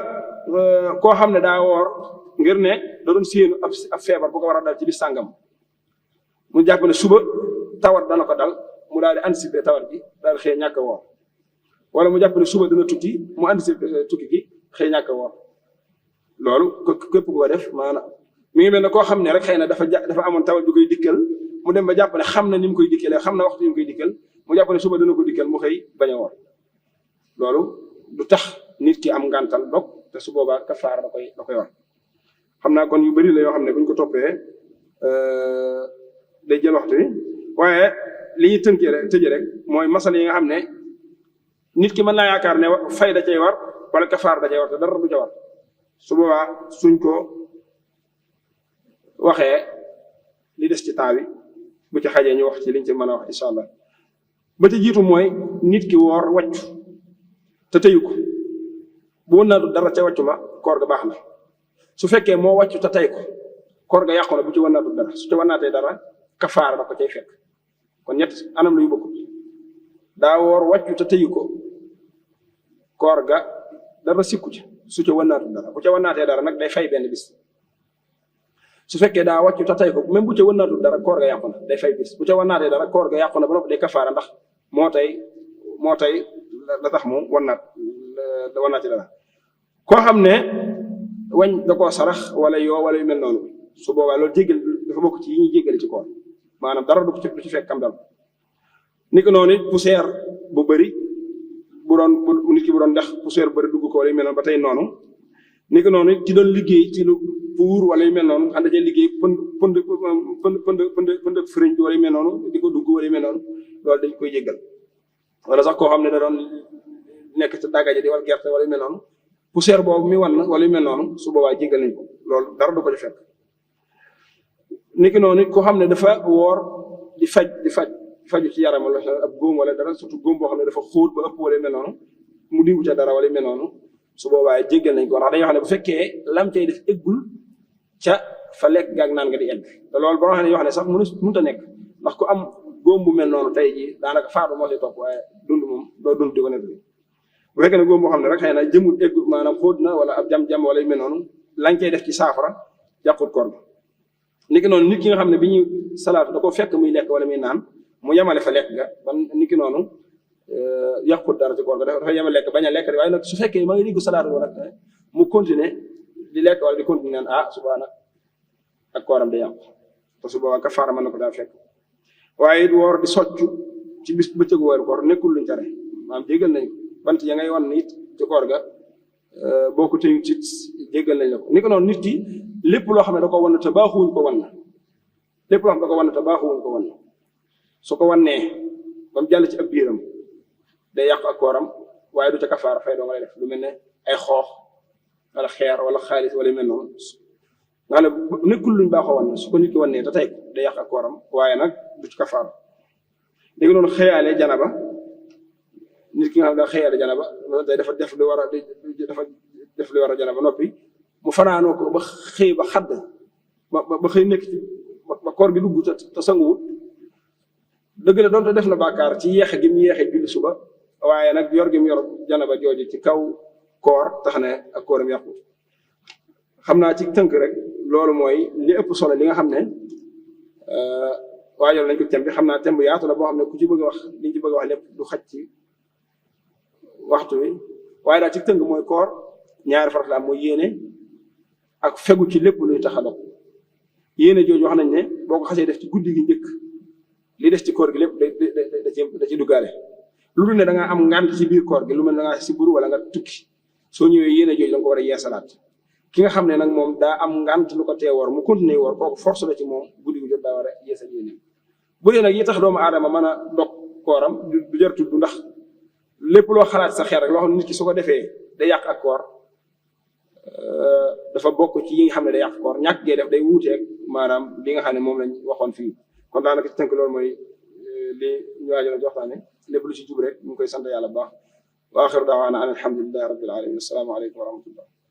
koo xam ne daa woor ngir ne da doon séenu ab feebar bu ko war a dal ci bis sàngam mu jàpp ne suba tawat dana ko dal mu daal di anticiper tawat bi daal di xëy ñàkk a woor wala mu jàpp ne suba dana tukki mu anticiper tukki gi xëy ñàkk a woor loolu képp ku ko def maanaam mi ngi mel ne koo xam ne rek xëy na dafa amoon tawat du koy dikkal mu dem ba jàpp ne xam na ni mu koy dikkalee xam na waxtu ni mu koy dikkal mu jàpp ne suba dana ko dikkal mu xëy bañ a woor loolu du tax nit ki am ngàntal dog te su boobaa kafaara da koy war xam naa kon yu bari la yoo xam ne buñ ko toppee day jël waxtu wi waaye li ñuy tëjee rek mooy masal yi nga xam ne nit ki mën naa yaakaar ne fay da cay war wala kafaara da cay war te dara du ca war su boobaa suñ ko waxee li des ci temps bi bu ci xajee ñu wax ci liñ ci mën a wax incha allah ba ci jiitu mooy nit ki woor wàccu te tëyu ko bu wënnaatu dara ca wàccu ma koor ga baax na su fekkee moo wàccu te tey ko koor ga yàqu na bu ci wënnaatu dara su ci wënnaatee dara kafaara da ko cay fekk kon ñett anam la yu bokk daa woor wàccu te tëyu ko koor ga dara sikku ci su ca wënnaatu dara bu ca wënnaatee dara nag day fay benn bis su fekkee daa wàccu te tey ko même bu ca wënnaatu dara koor ga yàqu na day fay bis bu ca wënnaatee dara koor ga yàqu na ba noppi day kafaara ndax moo tey la tax mu wënnaat ci dara koo xam ne wañ da koo sarax wala yoo wala yu mel noonu su boobaa loolu jéggal dafa bokk ci yi ñuy jéggale ci koor maanaam dara du ci fekk kam dal ni ko noonu it poussière bu bëri bu nit ki bu doon dex poussière bu bëri dugg ko wala yu mel noonu ba tey noonu ni ko noonu it ci doon liggéey ci lu pour wala yu mel noonu ànd dañuy liggéey pënd firiñ bi wala yu mel noonu di ko dugg wala yu mel noonu loolu dañ koy jéggal wala sax koo xam ne da doon nekk ci dagaja di wal gerte wala yu mel noonu poussière boobu mi wan wala yu mel noonu su boobaa jéggal nañ ko loolu dara du ko ci fekk niki noonu koo xam ne dafa woor di faju ci yaram wala ab góom wala dara surtout góom boo xam ne dafa xóot ba ëpp wala yu mel noonu mu diwu ca dara wala yu mel noonu su boobaa jéggal nañ ko ndax dañoo xam ne bu fekkee lam cay def eggul ca fa lekk gaag naan nga di egg te loolu boo xam ne yoo xam ne sax mënut a nekk ndax ku am góom bu mel noonu tey jii daanaka faatu moo lay topp waaye dund moom doo dund di ko nekk bu fekkee ne góom boo xam ne rek xëy na jëmul eggul maanaam xóot na wala ab jam-jam wala yu mel noonu lañ cay def ci saafara yàqut koor bi niki noonu nit ki nga xam ne bi ñuy salaatu da ko fekk muy lekk wala muy naan mu yemale fa lekk ga ban niki noonu yàqut dara ci koor ga dafa yemale lekk bañ a lekk waaye nag su fekkee ma ngi diggu salaatu wala mu continuer di lekk wala di continuer naan suba nag ak kooram day yàqu te su boobaa kafaara mën na ko daa fekk waaye it woor di soccu ci bis bëccëgu weeru koor nekkul luñ tere maanaam jéggal nañ ko bant ya ngay wan nit ci koor ga boo ko tëyu ci jéggal nañ la ko ni ko noonu nit ki lépp loo xam ne da ko wan te baaxuwuñ ko wan na lépp loo xam ne da ko wan te baaxuwuñ ko wan na su ko wannee ba mu jàll ci ab biiram day yàq ak kooram waaye du ca kafaara fay doo nga lay def lu mel ne ay xoox wala xeer wala xaalis wala yu mel noonu nga xam ne nekkul luñ baaxoo wan na su ko nit ki wannee te tey day yàq ak kooram waaye nag du ci kafaara léegi noonu xëyaale janaba nit ki nga xam ne daa xëyaale janaba tey dafa def li war a janaba noppi mu fanaanoo ko ba xëy ba xadd ba xëy nekk ci ba koor gi dugg te sanguwut dëgg la doonte def na bàkkaar ci yeexe gi mu yeexe julli suba waaye nag yor gi mu yor janaba jooju ci kaw koor tax ne ak kooram yàqu xam naa ci tënk rek loolu mooy li ëpp solo li nga xam ne waajal nañ ko thème bi xam naa thème bu yaatu la boo xam ne ku ci bëgg a wax liñ ci bëgg a wax lépp du xaj ci waxtu wi waaye daal ci tënk mooy koor ñaari farat la am mooy yéene ak fegu ci lépp luy tax a dog yéene jooju wax nañ ne boo ko xasee def ci guddi gi njëkk li des ci koor gi lépp da ci duggaale lu dul ne da nga am ngànt ci biir koor gi lu mel ne da ngaa siburu wala nga tukki soo ñëwee yéene jooju da nga ko war a yeesalaat ki nga xam ne nag moom daa am ngànt lu ko tee woor mu continuer woor kooku force la ci moom guddi gi jot daa war a yeesal yéene bu dee nag yi tax doomu aadama mën a dog kooram du jar tudd ndax lépp loo xalaat sa xel rek loo xam ne nit ki su ko defee day yàq ak koor dafa bokk ci yi nga xam ne day yàq koor ñàkk gee def day wuuteeg maanaam li nga xam ne moom lañ waxoon fii kon daanaka ci tënk loolu mooy li ñu waajal a joxtaane lépp lu ci jub rek ñu ngi koy sant yàlla bu baax wa axiru daawaana an alhamdulillahi rabbil alamin assalaamu aleykum wa rahmatullah